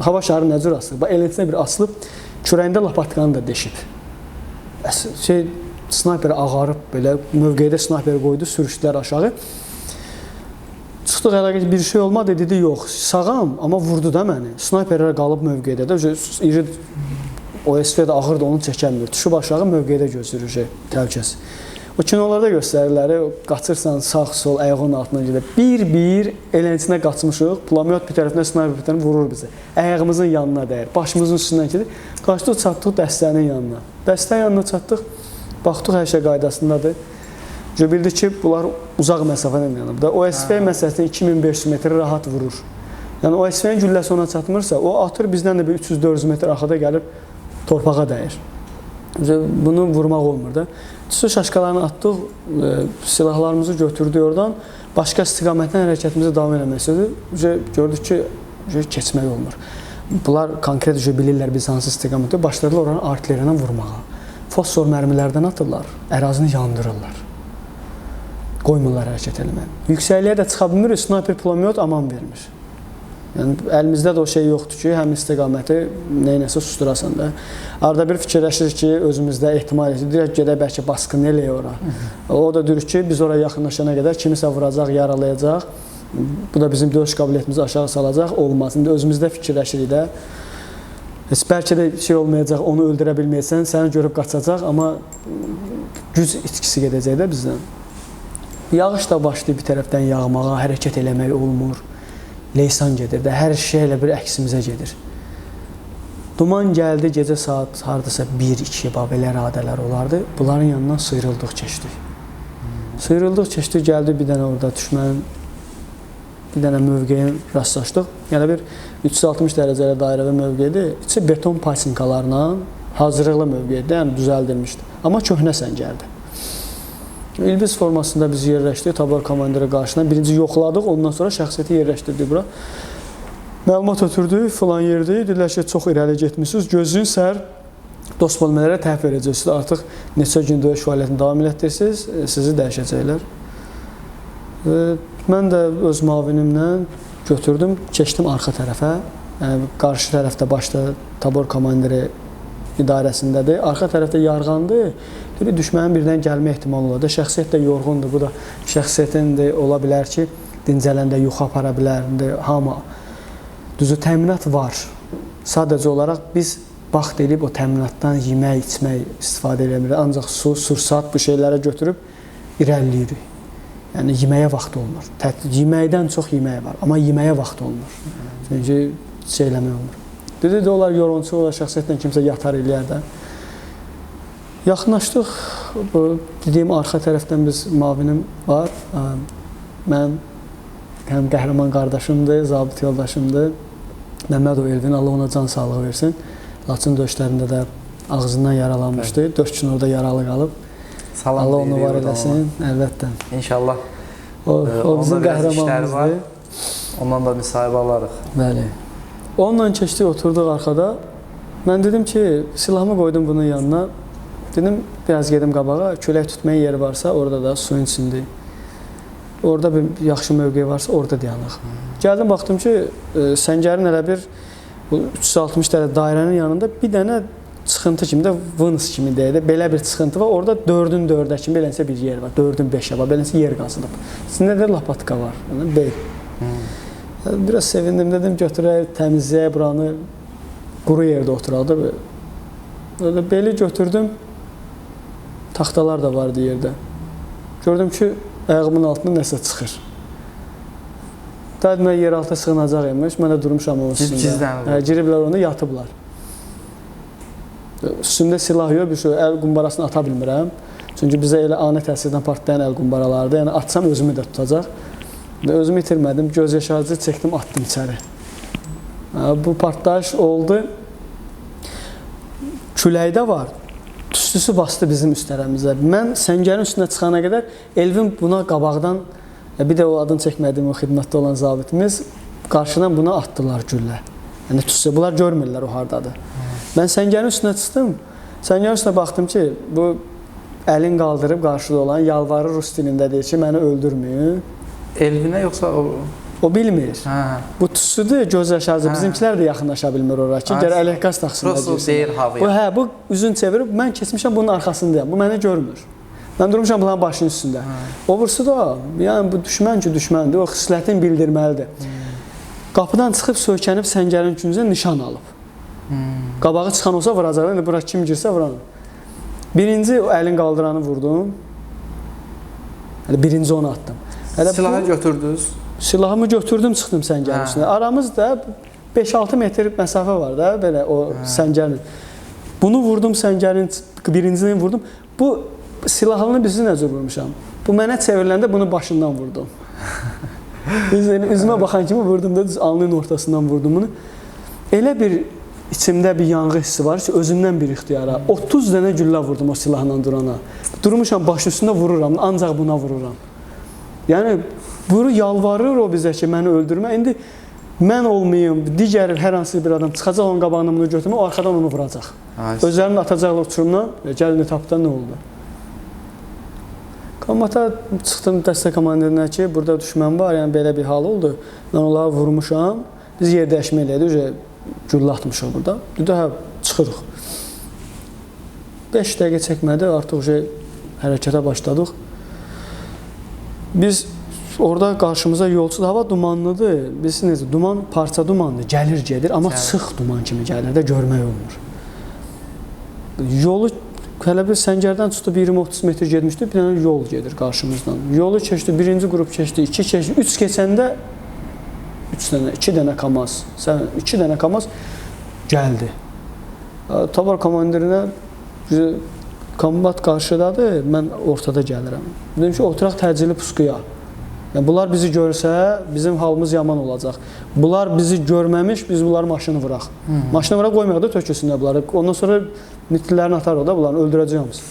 Hava şarı nə cür asılıb? Bax, eləsinə bir asılıb, kürəyində lapatkanı da deşib. Şey, snayper ağarıb belə, mövqedə snayper qoydu, sürüşdülər aşağı. Çıxdıq əlaqə bir şey olmadı, dedi yox, sağam, amma vurdu da məni. Snayperlər qalıb mövqedə də, iri OSV də ağırdır, onu çəkəmir. Düşüb aşağı mövqedə gözləyir, təhlükəsiz. O kinolarda göstərirlər, qaçırsan sağ, sol, ayağının altına gedir. Bir-bir elənçinə qaçmışıq, pulamyot bir tərəfindən, snayper bir tərəfindən vurur bizi. Ayağımızın yanına dəyir, başımızın üstündən gedir. Qaçdıq, çatdıq dəstənin yanına. Dəstənin yanına çatdıq, baxdıq hər şey qaydasındadır. Bildik ki, bunlar uzaq məsafədən yanıb da. OSV məsələsini 2500 metr rahat vurur. Yəni OSV-nin gülləsi ona çatmırsa, o atır bizdən də bir 300-400 metr arxada gəlib torpağa dəyir. Bunu vurmaq olmur da. Tüstü şaşkalarını atdıq, silahlarımızı götürdük oradan. Başqa istiqamətdən hərəkətimizi davam eləmək istədik. Gördük ki, keçmək olmur. Bunlar konkret bilirlər biz hansı istiqamətdə. Başladılar oranı artilleriyadan vurmağa. Fosfor mərmilərdən atırlar, ərazini yandırırlar. Qoymurlar hərəkət eləməyə. Yüksəkliyə də çıxa bilmirik, snayper pulemyot aman vermir. Yəni, əlimizdə də o şey yoxdur ki, həmin istiqaməti neynəsə susturasan da. Arada bir fikirləşirik ki, özümüzdə ehtimal edirik, direkt gedək bəlkə basqın eləyək ora. O da deyir ki, biz ora yaxınlaşana qədər kimisə vuracaq, yaralayacaq. Bu da bizim döyüş qabiliyyətimizi aşağı salacaq, olmaz. İndi özümüzdə fikirləşirik də. Heç bəlkə də şey olmayacaq, onu öldürə bilməyəcəksən, səni görüb qaçacaq, amma güc itkisi gedəcək də bizdən. Yağış da başlayıb bir tərəfdən yağmağa, hərəkət eləmək olmur. Leysan gedir də, hər şey elə bir əksimizə gedir. Duman gəldi, gecə saat hardasa 1-2, belə radələr olardı. Bunların yanından sıyrıldıq, keçdik. Sıyrıldıq, keçdik, gəldi bir dənə orada düşmənin, bir dənə mövqeyə rastlaşdıq. Yəni bir 360 dərəcəli dairəvi mövqedir. İçi beton pasinkalarla hazırlıqlı mövqedir, yəni düzəldilmişdi. Amma köhnə səngərdir. İlbiz formasında biz yerləşdik tabor komandiri qarşısına. Birinci yoxladıq, ondan sonra şəxsiyyəti yerləşdirdik bura. Məlumat ötürdük, filan yerdir. Dedilər ki, çox irəli getmişsiniz. Gözləyin səhər dost bölmələrə təhvil verəcəksiniz. Artıq neçə gün döyüş fəaliyyətini davam elətdirirsiniz, sizi dəyişəcəklər. Mən də öz mavinimlə götürdüm, keçdim arxa tərəfə. Yəni, qarşı tərəfdə başda tabor komandiri idarəsindədir. Arxa tərəfdə yarğandır. Dedi, düşmənin birdən gəlmə ehtimalı olar da. Şəxsiyyət də yorğundur. Bu da şəxsiyyətin ola bilər ki, dincələndə yuxu apara bilər. Hamı. Düzü, təminat var. Sadəcə olaraq biz vaxt eləyib o təminatdan yemək, içmək istifadə eləmirik. Ancaq su, sursat bu şeylərə götürüb irəliləyirik. Yəni, yeməyə vaxt olmur. Yeməkdən çox yemək var, amma yeməyə vaxt olmur. Çünki şey eləmək olmur. Dedi də, onlar yorğunçu olar, şəxsiyyətlə kimsə yatar eləyər də. Yaxınlaşdıq, bu dediyim arxa tərəfdən biz mavinim var. Mənim həm qəhrəman qardaşımdır, zabit yoldaşımdır. Məmmədov Elvin, Allah ona can sağlığı versin. Laçın döyüşlərində də ağzından yaralanmışdı. 4 gün orada yaralı qalıb. Salam Allah onu var eləsin, əlbəttə. İnşallah. O bizim qəhrəmanımızdır. Ondan da müsahibə alarıq. Bəli. Onunla keçdik, oturduq arxada. Mən dedim ki, silahımı qoydum bunun yanına. Dedim, biraz gedim qabağa, külək tutmaya yeri varsa, orada da suyun içində. Orada bir yaxşı mövqe varsa, orada dayanaq. Gəldim, baxdım ki, səngərin elə bir 360 dərəcə dairənin yanında bir dənə çıxıntı kimi də, vınız kimi deyək də, belə bir çıxıntı var. Orada 4-ün 4-ə kimi beləncə bir yer var, 4-ün 5-ə var, beləncə yer qazılıb. İçində də lapatka var, yəni bel. Biraz sevindim, dedim götürək, təmizləyək buranı, quru yerdə oturaq da. Öyle beli götürdüm, taxtalar da vardı yerdə. Gördüm ki, ayağımın altında nəsə çıxır. Daha demək, yeraltı sığınacaq imiş, mən də durmuşam onun üstündə. Hə, giriblər onu, yatıblar. Üstümdə silah yox, bir şey, əl qumbarasını ata bilmirəm. Çünki bizə elə ani təsirdən partlayan əl qumbaralardır. Yəni, atsam özümü də tutacaq. Özümü itirmədim, göz yaşarıcı çəkdim, atdım içəri. Bu partlayış oldu. Küləkdə var. Tüstüsü bastı bizim üstələrimizə. Mən səngərin üstünə çıxana qədər Elvin buna qabaqdan, bir də o adını çəkmədiyim o xidmətdə olan zabitimiz, qarşıdan buna atdılar güllə. Yəni tüstü, bunlar görmürlər o hardadır. Mən səngərin üstünə çıxdım. Səngərin üstünə baxdım ki, bu əlin qaldırıb qarşıda olan yalvarır rus dilində deyir ki, məni öldürməyin. Elvinə yoxsa o? O bilmir. Hə. Bu tüstüdür, göz yaşarıcı. Bizimkilər də yaxınlaşa bilmir ora ki, gərək ələqaz taxsınlar. Prosto deyir havaya. Bu, hə, bu üzün çevirib, mən keçmişəm bunun arxasındayam. Bu məni görmür. Mən durmuşam bunların başının üstündə. Hə. O vursu da, yəni bu düşmən ki, düşməndir. O xislətini bildirməlidir. Qapıdan çıxıb söykənib səngərin küncünə nişan alıb. Qabağı çıxan olsa vuracaq. İndi bura kim girsə vuranır. Birinci o əlin qaldıranı vurdum. Hələ birinci onu atdım. Hələ silahı götürdünüz? Silahımı götürdüm, çıxdım səngərin üstünə. Aramızda 5-6 metr məsafə var da, belə o səngərin. Bunu vurdum səngərin, birincini vurdum. Bu silahını bizi nə cür vurmuşam? Bu mənə çevriləndə bunu başından vurdum. Üzümə baxan kimi vurdum da, düz alnının ortasından vurdum bunu. Elə bir içimdə bir yanğı hissi var ki, özümdən bir ixtiyara. 30 dənə güllə vurdum o silahla durana. Durmuşam baş üstündə vururam, ancaq buna vururam. Yəni, bunu yalvarır o bizə ki, məni öldürmə. İndi mən olmayım, digər hər hansı bir adam çıxacaq onun qabağına bunu götürmə, o arxadan onu vuracaq. Özlərini atacaqlar uçurumdan, gəlin etapda nə oldu? Kombata çıxdım dəstə komandirinə ki, burada düşmən var, yəni belə bir hal oldu. Mən onları vurmuşam, biz yer dəyişmə elədik, güllə atmışıq burada. Dedi, hə, çıxırıq. 5 dəqiqə çəkmədi, artıq hərəkətə başladıq. Biz orada qarşımıza yolçu, hava dumanlıdır, bilirsiniz necə, duman parça dumandır, gəlir gedir, amma sıx duman kimi gəlir də, görmək olmur. Yolu hələ bir səngərdən çıxdı, 20-30 metr getmişdi, bir dənə yol gedir qarşımızdan. Yolu keçdi, birinci qrup keçdi, iki keçdi, üç keçəndə 2 dənə KAMAZ, 2 dənə KAMAZ gəldi. Tabar komandirinə kombat qarşıdadır, mən ortada gəlirəm. Dedim ki, oturaq təcili pusquya. Yəni, bunlar bizi görsə, bizim halımız yaman olacaq. Bunlar bizi görməmiş, biz bunları maşını vuraq. Maşını vuraq qoymayaq da tökülsünlər bunları. Ondan sonra mitlilərini atarıq da, bunları öldürəcək hamısı.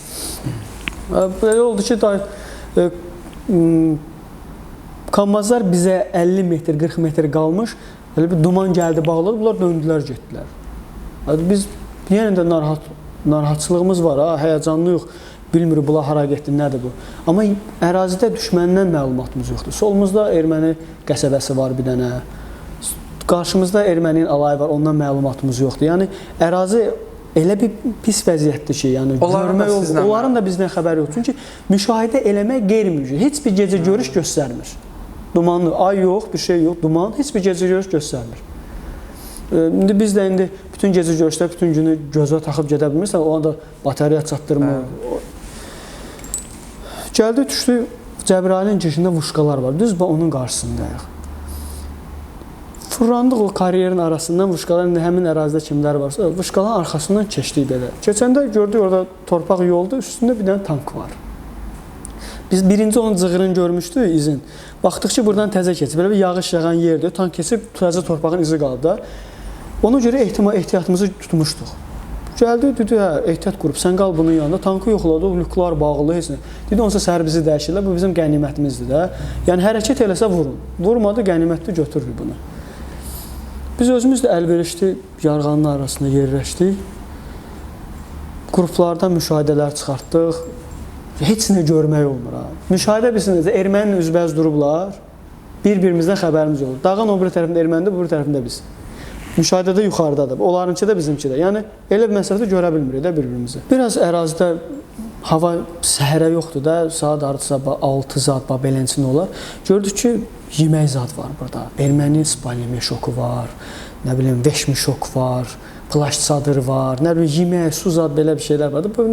Belə oldu ki, KAMAZlar bizə 50 metr, 40 metr qalmış, belə bir duman gəldi, bağladı, bunlar döndülər, getdilər. Biz yenə də narahatçılığımız var, ha, həyəcanlıyıq, bilmirik bunlar hara getdi, nədir bu. Amma ərazidə düşməndən məlumatımız yoxdur. Solumuzda erməni qəsəbəsi var bir dənə, qarşımızda erməninin alayı var, ondan məlumatımız yoxdur. Yəni, ərazi elə bir pis vəziyyətdir ki, yəni, onların da bizdən xəbəri yoxdur. Çünki müşahidə eləmək qeyri-mümkün, heç bir gecə görüş göstərmir. Dumanlı, ay yox, bir şey yox, duman, heç bir gecə görüş göstərmir. İndi biz də indi bütün gecə görüşlər, bütün günü gözə taxıb gedə bilmirsən, o anda batareya çatdırmır. Gəldi, düşdü, Cəbrayılın girişində vuşkalar var, düz onun qarşısındayıq. Fırlandıq o karyerin arasından, vuşkalar, indi həmin ərazidə kimlər varsa, vuşkaların arxasından keçdik belə. Keçəndə gördük orada torpaq yoldur, üstündə bir dənə tank var. Biz birinci onun cığırını görmüşdük, izin. Baxdıq ki, buradan təzə keçib, belə bir yağış yağan yerdir, tank keçib, təzə torpağın izi qaldı da. Ona görə ehtiyatımızı tutmuşduq. Gəldi, dedi, hə, ehtiyat qrup, sən qal bunun yanında, tankı yoxladıq, lüklar bağlı, heç nə. Dedi, onsa səhər bizi dəyişirlər, bu bizim qənimətimizdir də. Yəni, hərəkət eləsə vurun. Vurmadı, qənimətli götürür bunu. Biz özümüz də əlverişli yarğanın arasında yerləşdik. Qruplardan müşahidələr çıxartdıq. Heç nə görmək olmur. Ha. Müşahidə bilsin necə, erməninin üzbəüz durublar, bir-birimizdən xəbərimiz olur. Dağın o biri tərəfində ermənidir, bu biri tərəfində biz. Müşahidədə yuxarıdadır, onlarınki də bizimki də. Yəni, elə bir məsafədə görə bilmirik də bir-birimizi. Biraz ərazidə Hava səhərə yoxdur da, saat hardasa 6 zad, beləncin olar. Gördük ki, yemək zad var burada. Erməni spalnimi şoku var, nə bilim, veşmi şok var, plaş çadır var, nə bilim, yemək, su zad belə bir şeylər vardı. Bu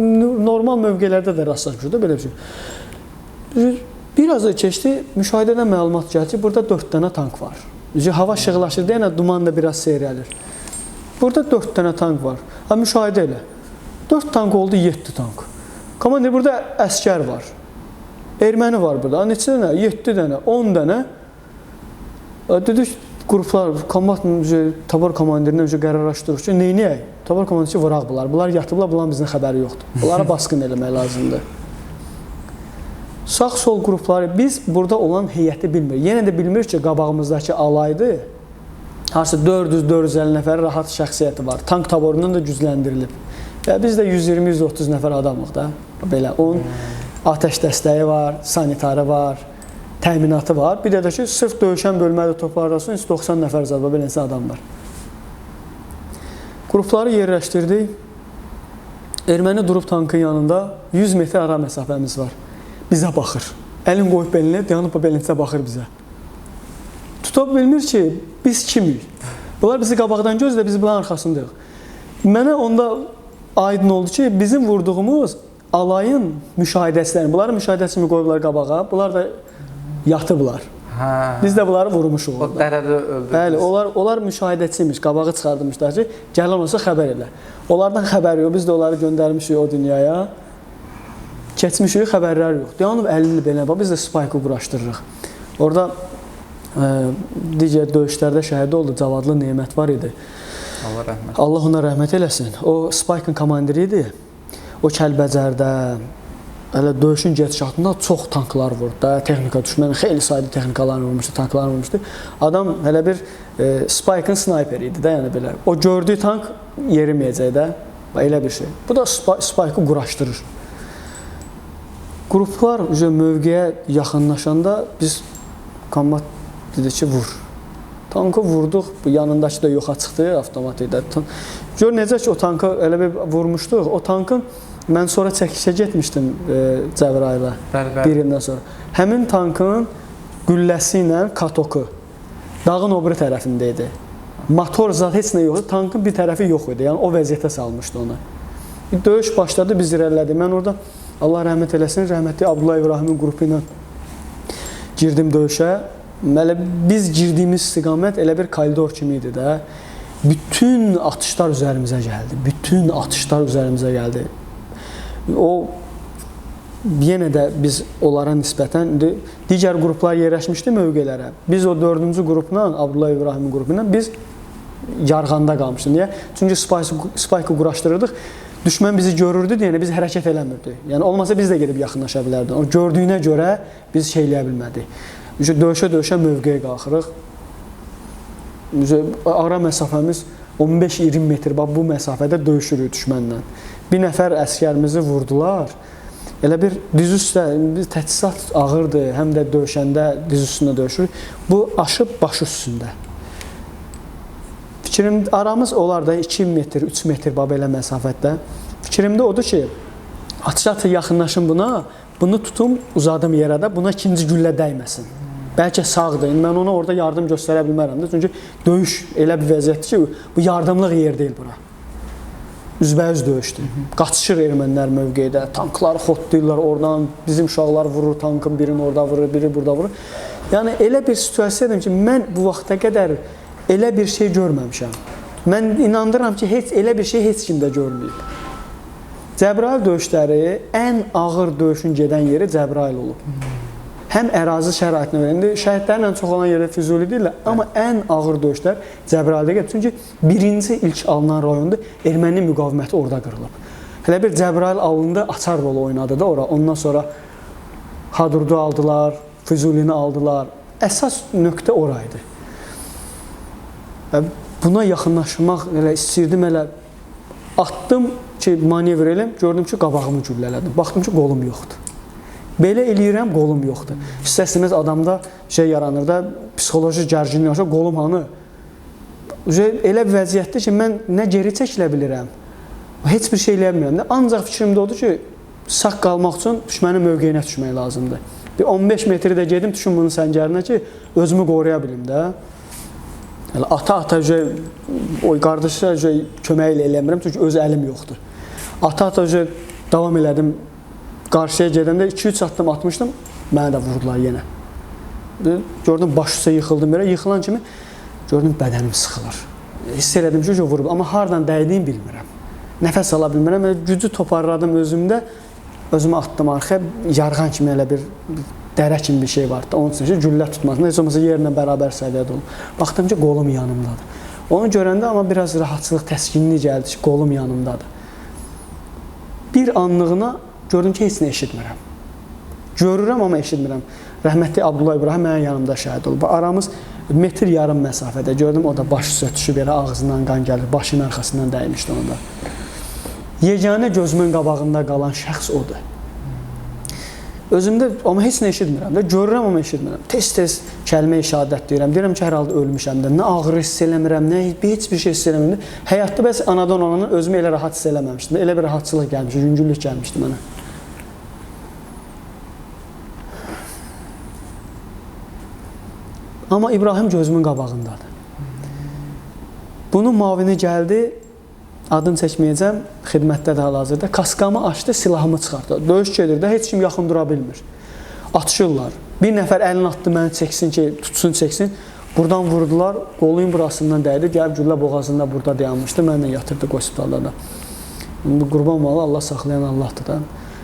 normal mövqelərdə də rastlaşmışıq da belə bir şey. Biraz da keçdi, müşahidədən məlumat gəldi ki, burada 4 dənə tank var. Hava işıqlaşır, deyənə duman da biraz seyrəlir. Burada 4 dənə tank var. Ha, müşahidə elə. 4 tank oldu, 7 tank. Komandir, burada əskər var. Erməni var burada. Neçə dənə? 7 dənə, 10 dənə. Dedik, qruplar, kombat, tabor komandirindən qərarlaşdırıq ki, neyniyək? Tabor komandiri ki, vuraq bunlar. Bunlar yatıblar, bunların bizdən xəbəri yoxdur. Bunlara basqın eləmək lazımdır. Sağ-sol qrupları, biz burada olan heyəti bilmirik. Yenə də bilmirik ki, qabağımızdakı alaydı. Harasa 400-450 nəfər rahat şəxsiyyəti var. Tank taborundan da gücləndirilib. Və biz də 120-130 nəfər adamıq da. Belə, onun atəş dəstəyi var, sanitarı var, təminatı var. Bir də ki, sırf döyüşən bölmədə toplar arasında 190 nəfər zad var, beləncə adam var. Qrupları yerləşdirdik. Erməni durub tankın yanında 100 metr ara məsafəmiz var. Bizə baxır. Əlin qoyub belinə, dayanıb belinə baxır bizə. Tuta bilmir ki, biz kimik? Bunlar bizi qabaqdan gözlə, biz bunların arxasındayıq. Mənə onda aydın oldu ki, bizim vurduğumuz alayın müşahidəçilərini, bunların müşahidəçini qoyublar qabağa, bunlar da yatıblar. Hə. Biz də bunları vurmuşuq orada. O dərədə öldürdünüz. Bəli, onlar müşahidəçiymiş, qabağı çıxardmışlar ki, gələn olsa xəbər elə. Onlardan xəbər yox, biz də onları göndərmişik o dünyaya. Keçmişik, xəbərlər yox. Dayanıb 50 belə, bax, biz də spike-ı quraşdırırıq. Orada digər döyüşlərdə şəhid oldu, Cavadlı Nemət var idi. Allah rəhmət. Allah ona rəhmət eləsin. O Spike-ın komandiri idi. O Kəlbəcərdə elə döyüşün gedişatında çox tanklar vurdu da, texnika düşmənin xeyli sayda texnikalarını vurmuşdu, tanklarını vurmuşdu. Adam hələ bir Spike-ın snayperi idi də, yəni belə. O gördüyü tank yeriməyəcək də, elə bir şey. Bu da Spike-ı quraşdırır. Qruplar mövqeyə yaxınlaşanda biz kombat dedi ki, vur. Tankı vurduq, bu yanındakı da yoxa çıxdı avtomat idi. Gör necə ki, o tankı elə bir vurmuşduq. O tankın, mən sonra çəkişə getmişdim Cəbrayıla bir ildən sonra. Həmin tankın gülləsi ilə katoku dağın o biri tərəfində idi. Motor zat heç nə yox idi, tankın bir tərəfi yox idi. Yəni o vəziyyətə salmışdı onu. Döyüş başladı, biz irəlilədik. Mən orada Allah rəhmət eləsin, rəhmətli Abdullah İbrahimin qrupu ilə girdim döyüşə. Elə biz girdiyimiz istiqamət elə bir koridor kimi idi də. Bütün atışlar üzərimizə gəldi. Bütün atışlar üzərimizə gəldi. O yenə də biz onlara nisbətən indi digər qruplar yerləşmişdi mövqelərə. Biz o 4-cü qrupla, Abdullah İbrahimin qrupu ilə biz yarğanda qalmışdıq. Niyə? Çünki spike-ı quraşdırırdıq. Düşmən bizi görürdü, yəni biz hərəkət eləmirdik. Yəni olmasa biz də gedib yaxınlaşa bilərdik. O gördüyünə görə biz şey eləyə bilmədik. Döyüşə-döyüşə mövqeyə qalxırıq. Ara məsafəmiz 15-20 metr, bax bu məsafədə döyüşürük düşmənlə. Bir nəfər əskərimizi vurdular. Elə bir diz üstə, təchizat ağırdır, həm də döyüşəndə diz üstündə döyüşürük. Bu aşıb başı üstündə. Fikrim, aramız olar da 2 metr, 3 metr bax belə məsafədə. Fikrimdə odur ki, atış yaxınlaşım buna, bunu tutum, uzadım yerə də, buna ikinci güllə dəyməsin. Bəlkə sağdır, indi mən ona orada yardım göstərə bilmərəm də. Çünki döyüş elə bir vəziyyətdir ki, bu yardımlıq yer deyil bura. Üzbəüz döyüşdür. Qaçışır ermənilər mövqedə, tankları xotlayırlar oradan, bizim uşaqlar vurur tankın, birini orada vurur, biri burada vurur. Yəni elə bir situasiya dedim ki, mən bu vaxta qədər elə bir şey görməmişəm. Mən inandırıram ki, heç elə bir şey heç kim də görməyib. Cəbrayıl döyüşləri ən ağır döyüşün gedən yeri Cəbrayıl olub. Həm ərazi şəraitinə görə, indi şəhidlərin ən çox olan yerdə Füzuli deyirlər, amma ən ağır döyüşlər Cəbrayılda gedib. Çünki birinci ilk alınan rayonda erməni müqaviməti orada qırılıb. Hələ bir Cəbrayıl alındı, açar rolu oynadı da ora. Ondan sonra Hadrudu aldılar, Füzulini aldılar. Əsas nöqtə oraydı. Buna yaxınlaşmaq elə istəyirdim, elə atdım ki, manevr eləm, gördüm ki, qabağımı güllələdim. Baxdım ki, qolum yoxdur. Belə eləyirəm, qolum yoxdur. İstər-istəməz adamda şey yaranır da, psixoloji gərginlik yaranır, qolum hanı? Elə bir vəziyyətdir ki, mən nə geri çəkilə bilirəm, heç bir şey eləyə bilmirəm. Ancaq fikrimdə odur ki, Sağ qalmaq üçün düşmənin mövqeyinə düşmək lazımdır. Bir 15 metri də gedim, düşün bunun səngərinə ki, özümü qoruya bilim də. Elə ata-ata o qardaşa kömək elə eləmirəm, çünki öz əlim yoxdur. Ata-ata davam elədim. Qarşıya gedəndə 2-3 addım atmışdım, mənə də vurdular yenə. Gördüm, baş üstə yıxıldım yerə. Yıxılan kimi gördüm, bədənim sıxılır. Hiss elədim ki, vurub, amma hardan dəydiyimi bilmirəm. Nəfəs ala bilmirəm. Elə gücü toparladım özümdə. Özümü atdım arxaya, yarğan kimi elə bir dərə kimi bir şey vardı. Onun üçün ki, güllə tutmasın. Heç olmasa yerlə bərabər səviyyədə olum. Baxdım ki, qolum yanımdadır. Onu görəndə amma biraz rahatçılıq, təskinlik gəldi ki, qolum yanımdadır. Bir anlığına gördüm ki, heç nə eşitmirəm. Görürəm, amma eşitmirəm. Rəhmətli Abdullah İbrahim mənim yanımda şəhid olub. Aramız metr yarım məsafədə. Gördüm, o da baş üstə düşüb yerə, ağzından qan gəlir, başının arxasından dəymişdi onu da. Yeganə gözümün qabağında qalan şəxs odur. Özümdə amma heç nə eşitmirəm də, görürəm amma eşitmirəm. Tez-tez kəlmə-i şəhadət deyirəm. Deyirəm ki, hər halda ölmüşəm də. Nə ağrı hiss eləmirəm, nə heç bir şey hiss eləmirəm. Həyatda bəs anadan olana özümü elə rahat hiss eləməmişdim. Elə bir rahatçılıq gəlmişdi, yüngüllük gəlmişdi mənə. Amma İbrahim gözümün qabağındadır. Bunun mavini gəldi, adını çəkməyəcəm, xidmətdə də hal-hazırda. Kaskamı açdı, silahımı çıxartdı. Döyüş gedir də, heç kim yaxın dura bilmir. Atışırlar. Bir nəfər əlini atdı, məni çəksin ki, tutsun, çəksin. Buradan vurdular, qoluyun burasından dəydi, gəlib güllə boğazında burada dayanmışdı, mənlə yatırdı hospitalda da. Qurban malı Allah saxlayan Allahdır da.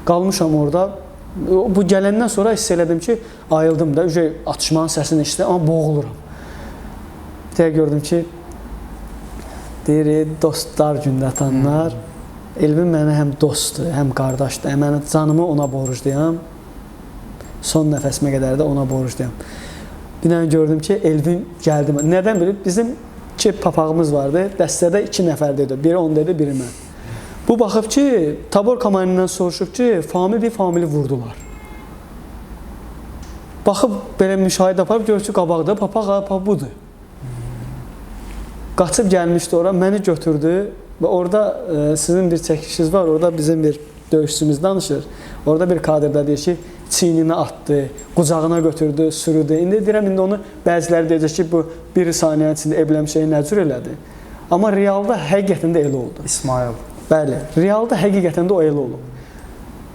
Qalmışam orada. Bu gələndən sonra hiss elədim ki, ayıldım da, atışmanın səsini eşitdim, amma boğuluram. Bir də gördüm ki, deyir, dostlar gündə atanlar, Elvin mənə həm dostdur, həm qardaşdır, mən canımı ona borcluyam, son nəfəsimə qədər də ona borcluyam. Bir dənə gördüm ki, Elvin gəldi. Nədən bilib? Bizim iki papağımız vardı, dəstədə iki nəfər dedi, biri on dedi, biri mən. Bu baxıb ki, tabor komandirindən soruşub ki, famil bir famili vurdular. Baxıb belə müşahidə aparıb, görür ki, qabaqda papaq, papaq budur. Qaçıb gəlmişdi ora, məni götürdü və orada sizin bir çəkişiniz var, orada bizim bir döyüşçümüz danışır. Orada bir kadrda deyir ki, çiyninə atdı, qucağına götürdü, sürüdü. İndi deyirəm, indi onu bəziləri deyəcək ki, bu bir saniyənin içində ebləm şeyi nə cür elədi. Amma realda həqiqətən də elə oldu. İsmail. Bəli, realda həqiqətən də o elə olub.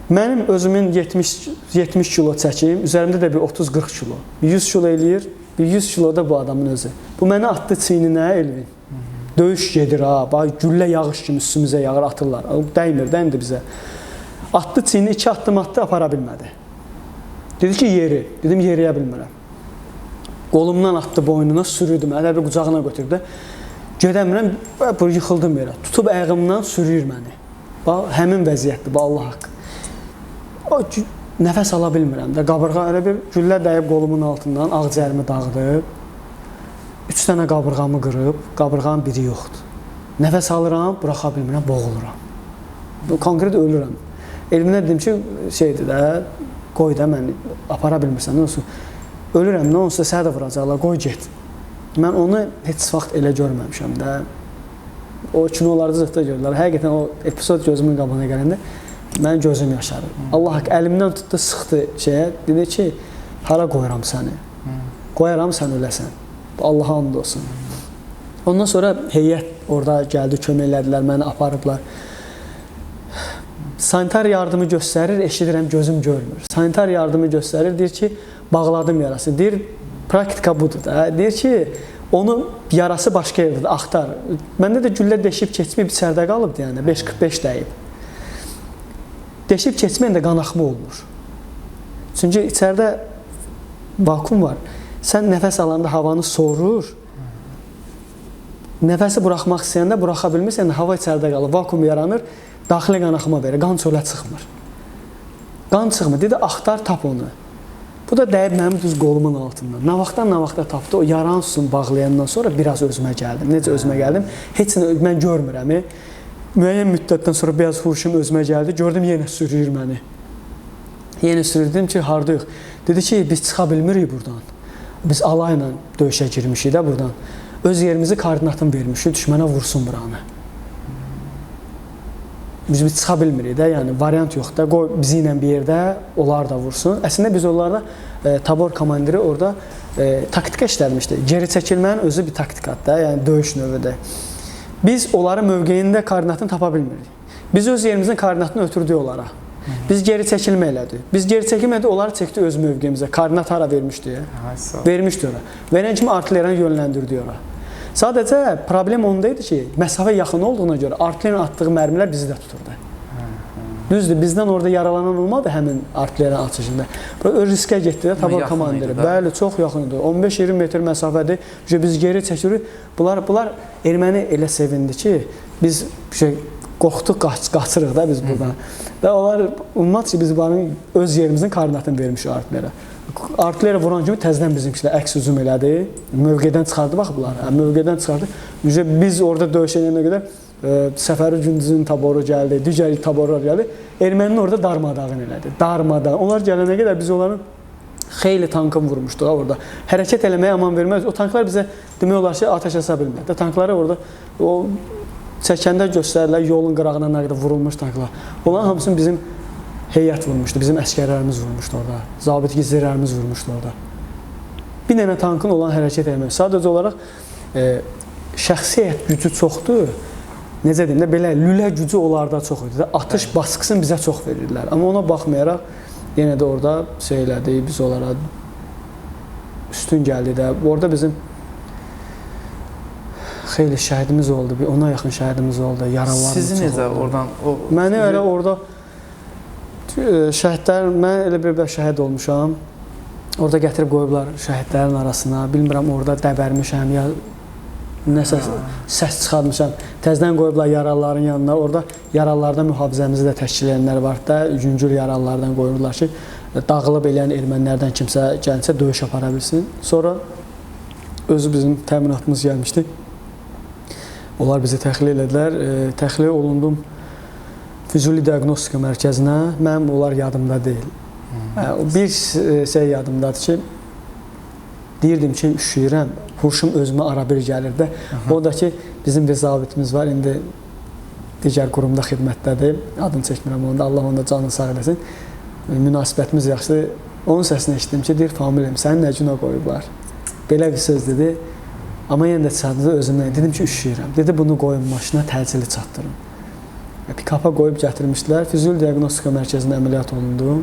Mənim özümün 70 kilo çəkim, üzərimdə də bir 30-40 kilo. 100 kilo eləyir, bir 100 kilo da bu adamın özü. Bu məni atdı çiyninə, Elvin. Döyüş gedir ha, bax, güllə yağış kimi üstümüzə yağır, atırlar. Dəymir, dəymir bizə. Atdı çiyninə, iki addım atdı, apara bilmədi. Dedi ki, yeri. Dedim, yeriyə bilmirəm. Qolumdan atdı boynuna, sürürdü məni, elə bir qucağına götürdü. Gedəmirəm, yıxıldım yerə. Tutub ayağımdan sürüyür məni. Bax, həmin vəziyyətdir, bu Allah haqqı. Nəfəs ala bilmirəm də. Qabırğa elə bir güllə dəyib qolumun altından, ağciyərimi dağıdıb. 3 dənə qabırğamı qırıb, qabırğanın biri yoxdur. Nəfəs alıram, buraxa bilmirəm, boğuluram. Konkret ölürəm. Elminə dedim ki, şeydir də, qoy da məni, apara bilmirsən, nə olsun. Ölürəm, nə olsa sənə də vuracaqlar, qoy get. Mən onu heç vaxt elə görməmişəm də. O kinolarda zıxda gördülər. Həqiqətən o epizod gözümün qabağına gələndə mənim gözüm yaşarır. Allah haqq əlimdən tutdu, sıxdı şeyə. Dedi ki, hara qoyuram səni? Qoyaram, sən öləsən. Allaha and olsun. Ondan sonra heyət orada gəldi, kömək elədilər, məni aparıblar. Sanitar yardımı göstərir, eşidirəm, gözüm görmür. Sanitar yardımı göstərir, deyir ki, bağladım yarası. Deyir, praktika budur da. Deyir ki, onun yarası başqa yerdədir, axtar. Məndə də güllə deşib keçməyib, içəridə qalıbdı yəni, 5.45 dəyib. Deşib keçməyən də qanaxma olmur. Çünki içəridə vakuum var. Sən nəfəs alanda havanı sorur, nəfəsi buraxmaq istəyəndə buraxa bilmirsən, hava içəridə qalır, vakuum yaranır, daxilə qanaxma verir, qan çölə çıxmır. Qan çıxmır, dedi, axtar, tap onu. Bu da dəyib mənim düz qolumun altından. Nə vaxtdan nə vaxta tapdı, o yaran susunu bağlayandan sonra biraz özümə gəldim. Necə özümə gəldim? Heç nə mən görmürəm. Müəyyən müddətdən sonra biraz huşum özümə gəldi. Gördüm, yenə sürüyür məni. Yenə sürürdüm ki, hardayıq? Dedi ki, biz çıxa bilmirik buradan. Biz alayla döyüşə girmişik də buradan. Öz yerimizi koordinatını vermişik, düşmənə vursun buranı. Biz çıxa bilmirik də, yəni variant yoxdur da, qoy bizi ilə bir yerdə onlar da vursun. Əslində biz onlarda tabor komandiri orada taktika işlətmişdi. Geri çəkilmənin özü bir taktikadır da, yəni döyüş növüdür. Biz onların mövqeyində koordinatını tapa bilmirik. Biz öz yerimizin koordinatını ötürdük onlara. Biz geri çəkilmə elədik. Biz geri çəkilmədik, onları çəkdi öz mövqeyimizə. Koordinat hara vermişdi? Vermişdi ora. Verən kimi artilleriyanı yönləndirdi ora. Sadəcə problem onda idi ki, məsafə yaxın olduğuna görə artilleriyanın atdığı mərmilər bizi də tuturdu. Düzdür, bizdən orada yaralanan olmadı həmin artilleriyanın atışında. O riskə getdi də tabor komandiri. Bəli, çox yaxın idi. 15-20 metr məsafədir. Biz geri çəkirik. Bunlar erməni elə sevindi ki, biz qorxduq, qaçırıq da biz buradan. Və onlar ummaz ki, biz bunların öz yerimizin koordinatını vermişik artilleriya. Artilleriya vuran kimi təzədən bizimkilər əks hücum elədi. Mövqedən çıxardı bax bunları. Mövqedən çıxardı. Biz orada döyüş edənə qədər Səfəri Gündüzün taboru gəldi, digər taborlar gəldi. Erməninin orada darmadağın elədi. Darmadağın. Onlar gələnə qədər biz onların xeyli tankın vurmuşduq orada. Hərəkət eləməyə aman verməz. O tanklar bizə demək olar ki, atəş aça bilmədi. Tankları orada o çəkəndə göstərirlər yolun qırağına nə qədər vurulmuş tanklar. Onların hamısını bizim heyət vurmuşdu, bizim əskərlərimiz vurmuşdu orada. Zabit gizirlərimiz vurmuşdu orada. Bir dənə tankın olan hərəkət eləmək. Sadəcə olaraq şəxsi heyət gücü çoxdur. Necə deyim də, belə lülə gücü onlarda çox idi. Atış baskısını bizə çox verirdilər. Amma ona baxmayaraq yenə də orada şey elədik, biz onlara üstün gəldik də. Orada bizim xeyli şəhidimiz oldu, bir ona yaxın şəhidimiz oldu, yaralılarımız Sizi necə oradan? Məni elə orada şəhidlər, mən elə bir şəhid olmuşam. Orada gətirib qoyublar şəhidlərin arasına. Bilmirəm, orada dəbərmişəm ya nəsə səs çıxarmışam. Təzədən qoyublar yaralıların yanına. Orada yaralılardan mühafizəmizi də təşkil edənlər var da, yüngül yaralılardan qoyurlar ki, dağılıb eləyən ermənilərdən kimsə gəlsə döyüş apara bilsin. Sonra özü bizim təminatımız gəlmişdi. Onlar bizi təxliyə elədilər. Təxliyə olundum Füzuli Diaqnostika Mərkəzinə. Mənim onlar yadımda deyil. Bir şey yadımdadır ki, deyirdim ki, üşüyürəm, huşum özümə ara bir gəlir də. O da ki, bizim bir zabitimiz var, indi digər qurumda xidmətdədir. Adını çəkmirəm onda, Allah onda canını sağ eləsin. Münasibətimiz yaxşıdır. Onun səsini eşitdim ki, deyir, Familim, səni nə günə qoyublar? Belə bir söz dedi. Amma yenə də çatdı özümdən. Dedim ki, üşüyürəm. Dedi, bunu qoyun maşına, təcili çatdırın. Pikapa qoyub gətirmişdilər. Füzuli Diaqnostika Mərkəzində əməliyyat olundu.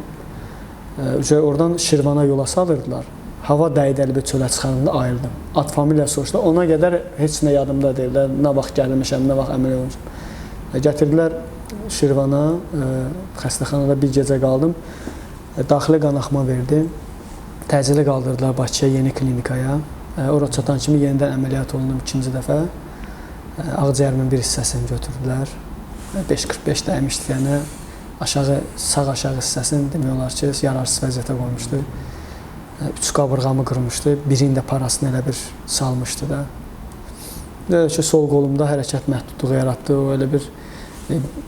Oradan Şirvana yola salırdılar. Hava dəydi, bir çölə çıxarında ayıldım. Ad familiya soruşdu. Ona qədər heç nə yadımda deyil. Nə vaxt gəlmişəm, nə vaxt əməliyyat olmuşam. Gətirdilər Şirvana, xəstəxanada bir gecə qaldım. Daxili qanaxma verdi. Təcili qaldırdılar Bakıya, yeni klinikaya. Ora çatan kimi yenidən əməliyyat olundum ikinci dəfə. Ağciyərimin bir hissəsini götürdülər. 5.45 dəymişdi, yəni aşağı, sağ aşağı hissəsini demək olar ki, yararsız vəziyyətə qoymuşdu. 3 qabırğamı qırmışdı, birinin də parasını elə bir salmışdı da. Elə ki, sol qolumda hərəkət məhdudluğu yaratdı, o elə bir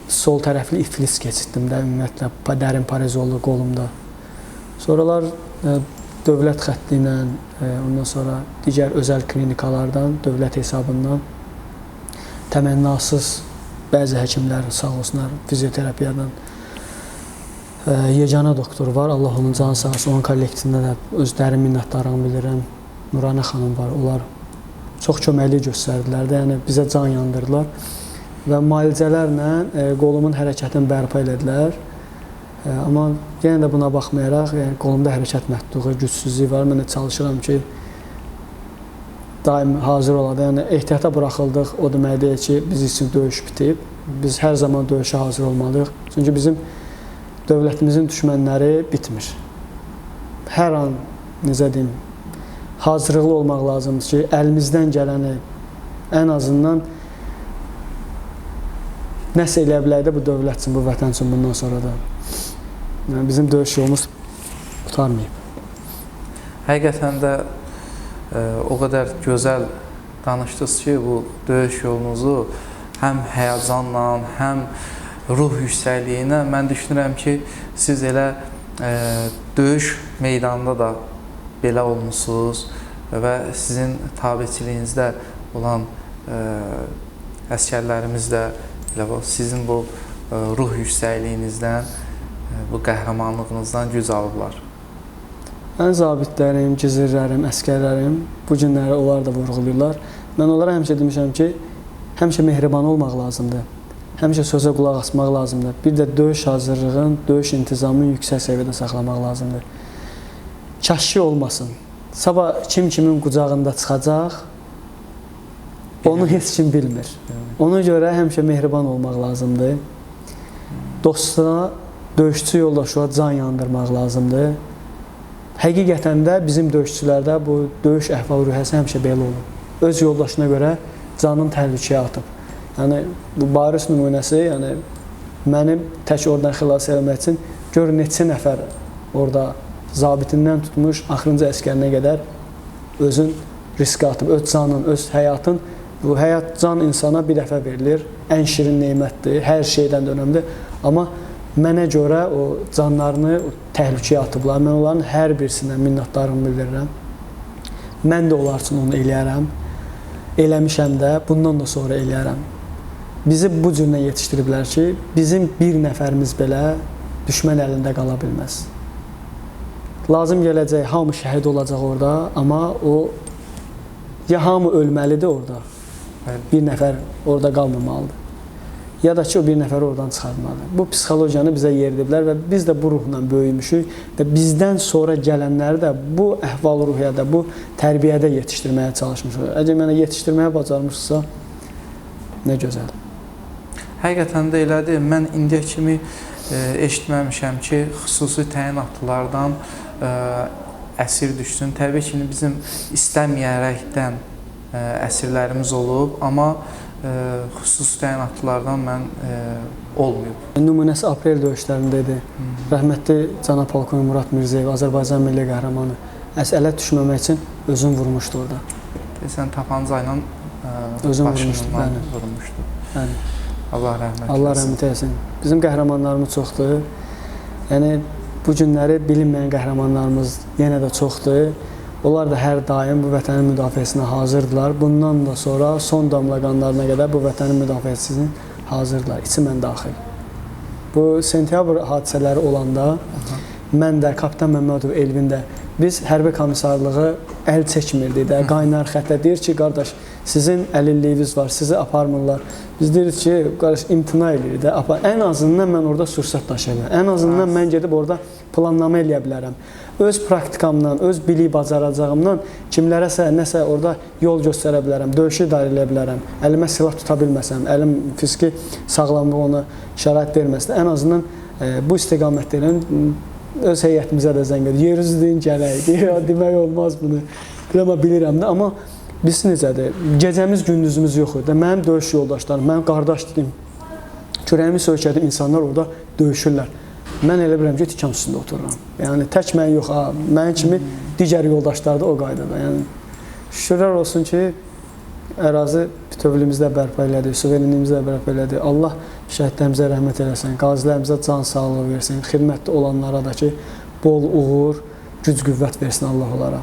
sol tərəfli iflis keçirdim də, ümumiyyətlə, dərin parez oldu qolumda. Sonralar dövlət xətti ilə, ondan sonra digər özəl klinikalardan, dövlət hesabından təmənnasız bəzi həkimlər, sağ olsunlar, fizioterapiyadan yeganə doktor var, Allah onun canı sağ olsun, onun kollektivində də öz dərin minnətdarlığımı bilirəm. Nuranə xanım var, onlar çox köməklik göstərdilər də, yəni bizə can yandırdılar və müalicələrlə qolumun hərəkətini bərpa elədilər. Amma yenə də buna baxmayaraq, yəni qolumda hərəkət məhdudluğu, gücsüzlük var. Mən də çalışıram ki, daim hazır olada, yəni ehtiyata buraxıldıq, o demək deyil ki, biz üçün döyüş bitib. Biz hər zaman döyüşə hazır olmalıyıq. Çünki bizim dövlətimizin düşmənləri bitmir. Hər an, necə deyim, hazırlıqlı olmaq lazımdır ki, əlimizdən gələni ən azından nəsə eləyə bilək də bu dövlət üçün, bu vətən üçün bundan sonra da. Yəni, bizim döyüş yolumuz qurtarmayıb. Həqiqətən də o qədər gözəl danışdınız ki, bu döyüş yolunuzu həm həyəcanla, həm ruh yüksəkliyinə. Mən düşünürəm ki, siz elə döyüş meydanında da belə olmuşsunuz və sizin tabeçiliyinizdə olan əsgərlərimiz də elə sizin bu ruh yüksəkliyinizdən, bu qəhrəmanlığınızdan güc alıblar. Mən zabitlərim, gizirlərim, əskərlərim bu günləri onlar da vurğulayırlar. Mən onlara həmişə demişəm ki, həmişə mehriban olmaq lazımdır. Həmişə sözə qulaq asmaq lazımdır. Bir də döyüş hazırlığın, döyüş intizamını yüksək səviyyədə saxlamaq lazımdır. Kaşki olmasın. Sabah kim kimin qucağında çıxacaq, onu heç kim bilmir. Ona görə həmişə mehriban olmaq lazımdır. Dostuna, döyüşçü yoldaşına can yandırmaq lazımdır. Həqiqətən də bizim döyüşçülərdə bu döyüş əhval-ruhiyyəsi həmişə belə olub. Öz yoldaşına görə canını təhlükəyə atıb. Yəni bu bariz nümunəsi, yəni məni tək oradan xilas eləmək üçün gör neçə nəfər orada zabitindən tutmuş axırıncı əskərinə qədər özün riskə atıb, öz canın, öz həyatın. Bu həyat can insana bir dəfə verilir. Ən şirin nemətdir, hər şeydən də önəmlidir. Amma mənə görə o canlarını təhlükəyə atıblar. Mən onların hər birisinə minnətdarlığımı bildirirəm. Mən də onlar üçün onu eləyərəm. Eləmişəm də, bundan da sonra eləyərəm. Bizi bu cürlə yetişdiriblər ki, bizim bir nəfərimiz belə düşmən əlində qala bilməz. Lazım gələcək, hamı şəhid olacaq orada, amma o ya hamı ölməlidir orada, bir nəfər orada qalmamalıdır. Ya da ki, o bir nəfəri oradan çıxartmalıdır. Bu psixologiyanı bizə yeridiblər və biz də bu ruhla böyümüşük və bizdən sonra gələnləri də bu əhval-ruhiyyədə, bu tərbiyədə yetişdirməyə çalışmışıq. Əgər mənə yetişdirməyə bacarmışsa, nə gözəl. Həqiqətən də elədir. Mən indiyə kimi eşitməmişəm ki, xüsusi təyinatlılardan əsir düşsün. Təbii ki, bizim istəməyərəkdən əsirlərimiz olub, amma xüsusi təyinatlılardan mən olmayıb. Nümunəsi aprel döyüşlərində idi. Rəhmətli cənab polkovnik Murad Mirzəyev, Azərbaycan milli qəhrəmanı, ələ düşməmək üçün özünü vurmuşdu orada. Sən tapanca ilə başından vurmuşdu. Bəli. Allah rəhmət eləsin. Allah rəhmət eləsin. Bizim qəhrəmanlarımız çoxdur. Yəni bu günləri bilinməyən qəhrəmanlarımız yenə də çoxdur. Onlar da hər daim bu vətənin müdafiəsinə hazırdılar. Bundan da sonra son damla qanlarına qədər bu vətənin müdafiəsinə hazırdılar. İçi mən daxil. Bu sentyabr hadisələri olanda mən də, Kapitan Məmmədov Elvin də biz hərbi komissarlığı əl çəkmirdik də, qaynar xəttə deyir ki, qardaş, sizin əlilliyiniz var, sizi aparmırlar. Biz deyirik ki, qardaş, imtina eləyirik də, ən azından mən orada sursat daşıya bilərəm. Ən azından mən gedib orada planlama eləyə bilərəm. Öz praktikamdan, öz bilik bacaracağımdan kimlərəsə, nəsə orada yol göstərə bilərəm, döyüşü idarə eləyə bilərəm. Əlimə silah tuta bilməsəm, əlim fiziki sağlamlığı ona şərait verməsə, ən azından bu istiqamətdə eləyəm. Öz heyətimizə də zəng edir. Yerüzü deyin gələk, demək olmaz bunu. Amma bilirəm də, amma biz necədir? Gecəmiz, gündüzümüz yox idi. Mənim döyüş yoldaşlarım, mənim qardaş dedim, kürəyimi söykədim, insanlar orada döyüşürlər. Mən elə bilirəm ki, tikan üstündə otururam. Yəni, tək mən yox, mənim kimi digər yoldaşlar da o qaydada. Yəni, şükürlər olsun ki, ərazi bütövlüyümüzdə bərpa elədi, suverenliyimizdə bərpa elədi. Allah şəhidlərimizə rəhmət eləsin, qazilərimizə can sağlığı versin, xidmətdə olanlara da ki, bol uğur, güc qüvvət versin Allah onlara.